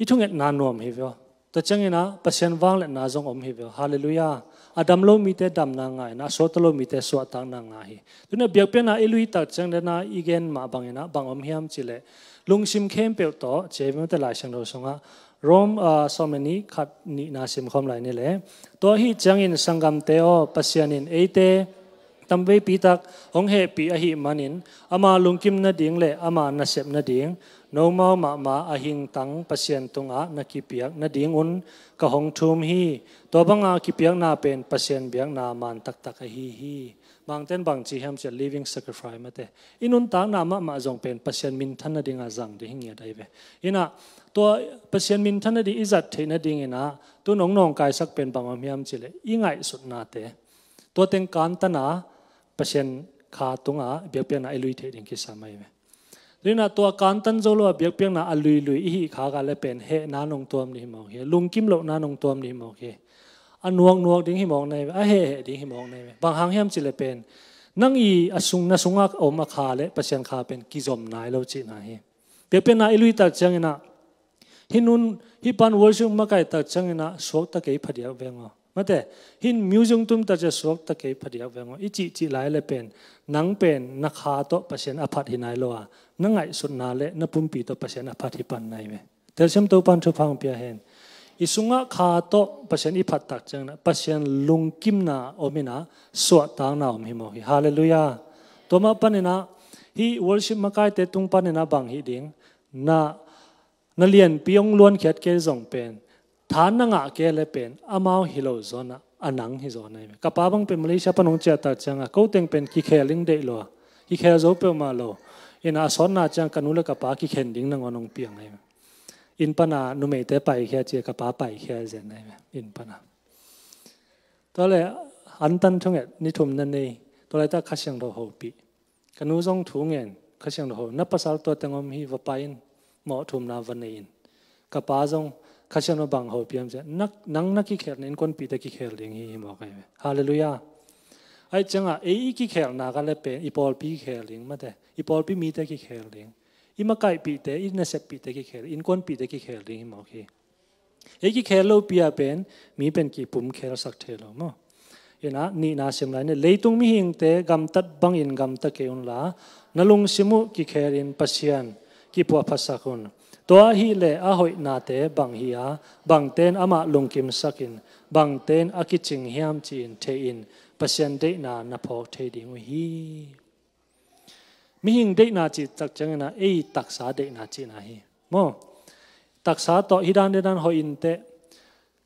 i thungetna nuam hi veo. Tua ciangina Pasian vangliatna zong om hi veo. Halleluiah. A dam lo mite damna ngaina a suakta lo mite suahtakna nga hi. Tuna biakpiakna i lui tak ciang dena i gen mah bangina bang om hiam cileh lungsim khempeuh tawh cia vimate Lai Siangtho sungah Rom, a, sawm le nih khat nihna simkhawm lai ni le. Tua hi ciangin sanggamte aw Pasian in eite Tamveipi tak hong hehpih ahih manin ama lungkim nading le ama nasep nading nomau mahmah a hingtang Pasian tungah na kipiak nadingun ka hong thum hi. Tua banga kipiakna pen Pasian biakna man taktak ahi hi. Mangten bang ci hiam cia living sacrifice mate. I nuntakna mahmah zong pen Pasian minthan nadinga zang ding hi ngiat ahi ve. Inah tua Pasian minthan nading i zat theih nadinginah tu nong nawngkaisak pen bang om hiam cileh i ngaihsutnate tua teng kantana Pasian kha tunga biakpiakna i lui theih ding kisam ahi ve. Tuinah tua kantan zo lo a biakpiakna a luilui i hih khaka le pen hehna nong tuam ding hi mawk hi. Lungkim lohna nong tuam ding hi mawk hi. A nuaknuak ding hi mawk nai ve, a hehheh ding hi mawk nai ve. Bang hang hiam cileh pen nang i a sung na sungak om a kha le Pasian kha pen kizom nai lo cihna hi. Biakpiakna i lui tak cianginah hih nun hih pan worship makai tak cianginah suakta kei phadiak veng aw. Mate, hih music tum tak cia suakta kei phadiak veng aw. I cihcih lai le pen nang pen na kha tawh Pasian a phat hi nai lo a, na ngaihsutna le na pumpi tawh Pasian a phat hi pan nai ve. Telsiam Topan thupha hong pia hen. I sungah kha tawh Pasian i phat tak cianginah Pasian lungkimna om inah suahtakna om hi mawk hi. Halleluiah. Tua mah paninah hih worship makaite tung paninah bang hi ding, na na lianpi hong luankhiat kei zong pen tha na ngah kei le pen amau hi lo zawnah a nang hi zawn ahi ve. Ka pa bang pen Malaysia pan hong ciah tak cianga ko teng pen kikhel ding deih lo a, kikhel zo peuhmah lo. Inah a sawtna ciang ka nu le ka pa kikhen ding nangawn hong piang ahi ve. Inn pana numeite paikhia cia ka pa paikhia zen ahi ve. Inn pana tua le antan thunget ni thum na nei. Tua laita Kha Siangtho hopih. Ka nu zong thu ngen, Kha Siangtho ho, na pasal tua teng om hi, va pai in, mawh thumna va nei in. Ka pa zong Kha Siangtho bang ho piam cia, nang na kikhel na innkuanpihte kikhel ding hi, hi mawk ahi ve. Halleluiah. Ahi ciangah ei i kikhelna ka le pen i pawlpi kikhel ding mate, i pawlpi mite kikhel ding, i makaihpihte, i naseppihte kikhel, innkuanpihte kikhel ding hi mawk hi. Ei kikhel lopi a pen mi pen kipum khelsak thei lo maw? Inah nihna sim lai ni. Leitung mihingte gamtat bangin gamta kei unla, na lungsim uh kikhelin Pasian kipuahphatsak un. Tua ahileh a hoihnate bang hi a, bangten amah lungkimsakin, bangten a kicing hiam ci-in theihin Pasian deihna na phawk thei ding uh hi. Mihing deihna cih tak cianginah ei taksa deihna cihna hi maw? Taksa tawh hi dan hi dan hoih inteh.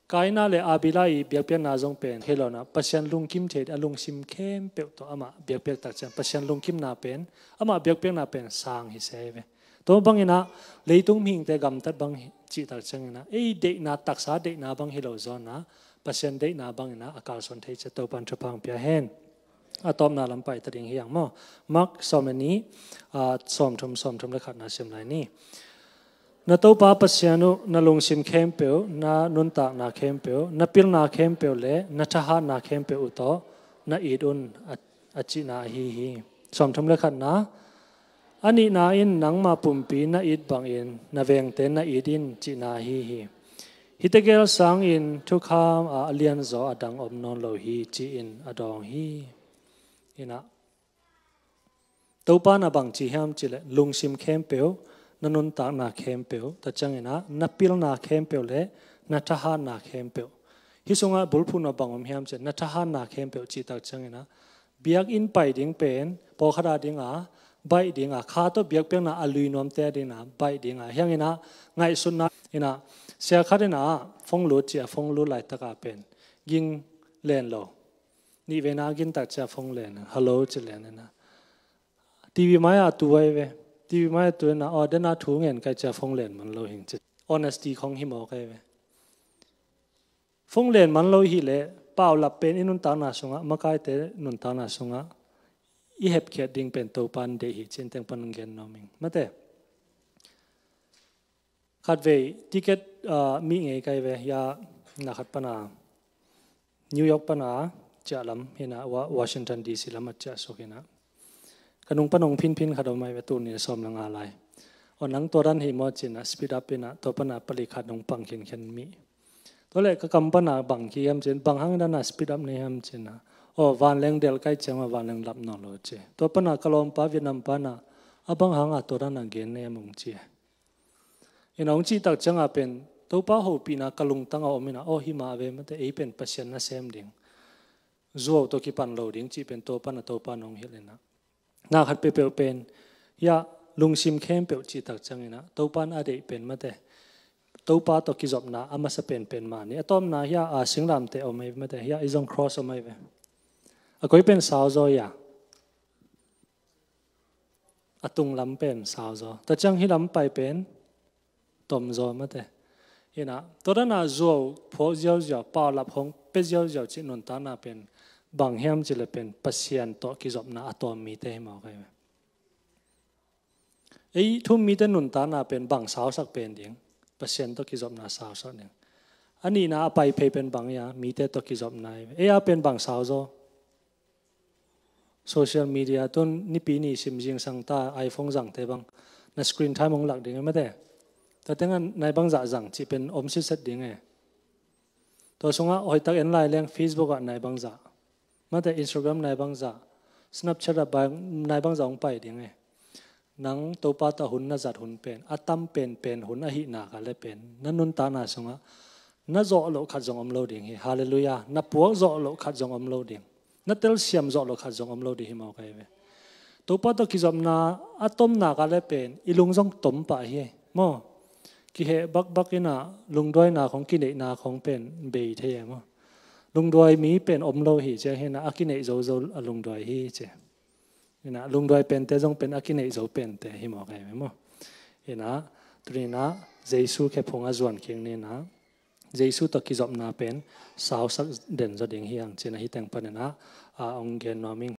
Kaina le Abila i biakpiakna zong pen hi lo na, Pasian lungkim thei a lungsim khempeuh tawh amah biakpiak tak ciang Pasian lungkimna pen, amah biakpiakna pen sang hi se ve. Tua banginah leitung mihingte gamtat bang cih tak cianginah ei deihna, taksa deihna bang hi lo zawnah Pasian deihna banginah a kalsuan thei cia Topan thupha hong pia hen. A tawpna lam paita ding hi ang maw? Mark sawm le nih, a, sawmthum, sawmthum le khatna sim lai ni. Na Topa Pasian uh na lungsim khempeuh, na nuntakna khempeuh, na pilna khempeuh le na thahatna khempeuh uh tawh na it un, a, a cihna ahi hi. Sawmthum le khatna, a nihna in nangmah pumpi na it bangin na vengte na it in cihna ahi hi. Hihte gel sangin thukham ah a lianzaw a dang om nawn lo hi ci-in a dawng hi. Inah Topa na bang ci hiam cileh lungsim khempeuh, na nuntakna khempeuh, ta cianginah na pilna khempeuh le na thahatna khempeuh. Hih sungah bulphuhna bang om hiam cileh na thahatna khempeuh cih tak cianginah biakinn pai ding pen pawlkhat a dinga baih dinga kha tawh biakpiakna a lui nuamte a dinga baih dinga hianginah ngaihsutna inah sia khat inah phone lut cia phone lut laitaka pen ging len lo. Nihveina a gintak cia phone len, hello ci len inah TV mai a tu ai ve. TV mai a tu inah aw dena thu ngen kai cia phone len man lo hing ci. Honesty khong hi mawk ai ve. Phone len man lo hi leh paulap pen i nuntakna sungah, makaite nuntakna sungah i hepkhiat ding pen Topan deih hi cin teng pan gen nuam ing. Mate. Khatvei ticket, ah, mi ngei kai ve, ya na khat pana New York pana ciah lam hina Wa-, Washington D C lam a ciah suk hina. Ka nung panung phinphin khat om ai ve tu ni sawm le nga lai. Aw nang tua dan hi maw cina speed up ina tua pana pali khat nung pang khin khen mi. Tua le ka kam pana bang ki hiam cin, bang hang dana speed up nei hiam cina. Aw vanleng del kai ciang ma vanleng lap naw lo ci. Tua pana ka lawmpa Vietnam pana a bang hanga tua dana gen nei hiam ung ci. Ina ung cih tak cianga pen Topa hopihna ka lungtanga om ina aw hima ve mate ei pen Pasian na sem ding. zuau tawh kipan lo ding cih pen Topa na Topa nong hilh inah. Na khat peuhpeuh pen hiah lungsim khempeuh cih tak cianginah Topa na a deih pen mate. Topa tawh kizopna a masa penpen mah ni. A tawpna hiah a singlamteh om ahi ve mate, hiah i zong cross om ahi ve. A koi pen sauzaw ia, a tunglam pen sauzaw, tua ciang hilam pai pen tomzaw mate. Inah tua dana zuau phuak ziauziau, paulap hong pia ziauziau cih nuntakna pen bang hiam cih le pen Pasian tawh kizopna a tawm mite hi mawk ahi ve. Ei thu-um mite nuntakna pen bang sausak pen ding? Pasian tawh kizopna sausak ding. A nihna a pai phei pen bang ia? Mite tawh kizopna hi ve. Ei a pen bang sauzaw? Social media tun nipi ni sim zingsang ta iPhone zangte bang na screen time hong lak ding e mate. Tua tengah nai bangzah zang cih pen om sitset ding e. Tua sungah hoihtak en lai leng Facebook ah nai bangzah, mate Instagram nai bangzah, Snapchat ah nai bangzah hong pai ding e. Nang Topa tawh hun na zat hun pen a tam penpen hun ahih nak a le pen na nuntakna sungah na zawh loh khat zong om lo ding hi. Halleluiah. Na puak zawh loh khat zong om lo ding. Na telsiam zawh loh khat zong om lo ding hi mawk ahi ve. Topa tawh kizopna a tom nak a le pen i lung zong tom pah hi maw? Kiheh bakbak inah lungduaina khong kineihna khong pen bei thei e maw? Lungduai mi pen om lo hi ci a hinah a kineih zozo a lungduai hi ci. Inah lungduai pente zong pen a kineih zo pente hi mawk ahi ve maw? Inah tuninah Jesu khephung a zuan kik ninah Jesu tawh kizopna pen sausak den zaw ding hi ang cinah hih teng paninah a hong gen nuam ing.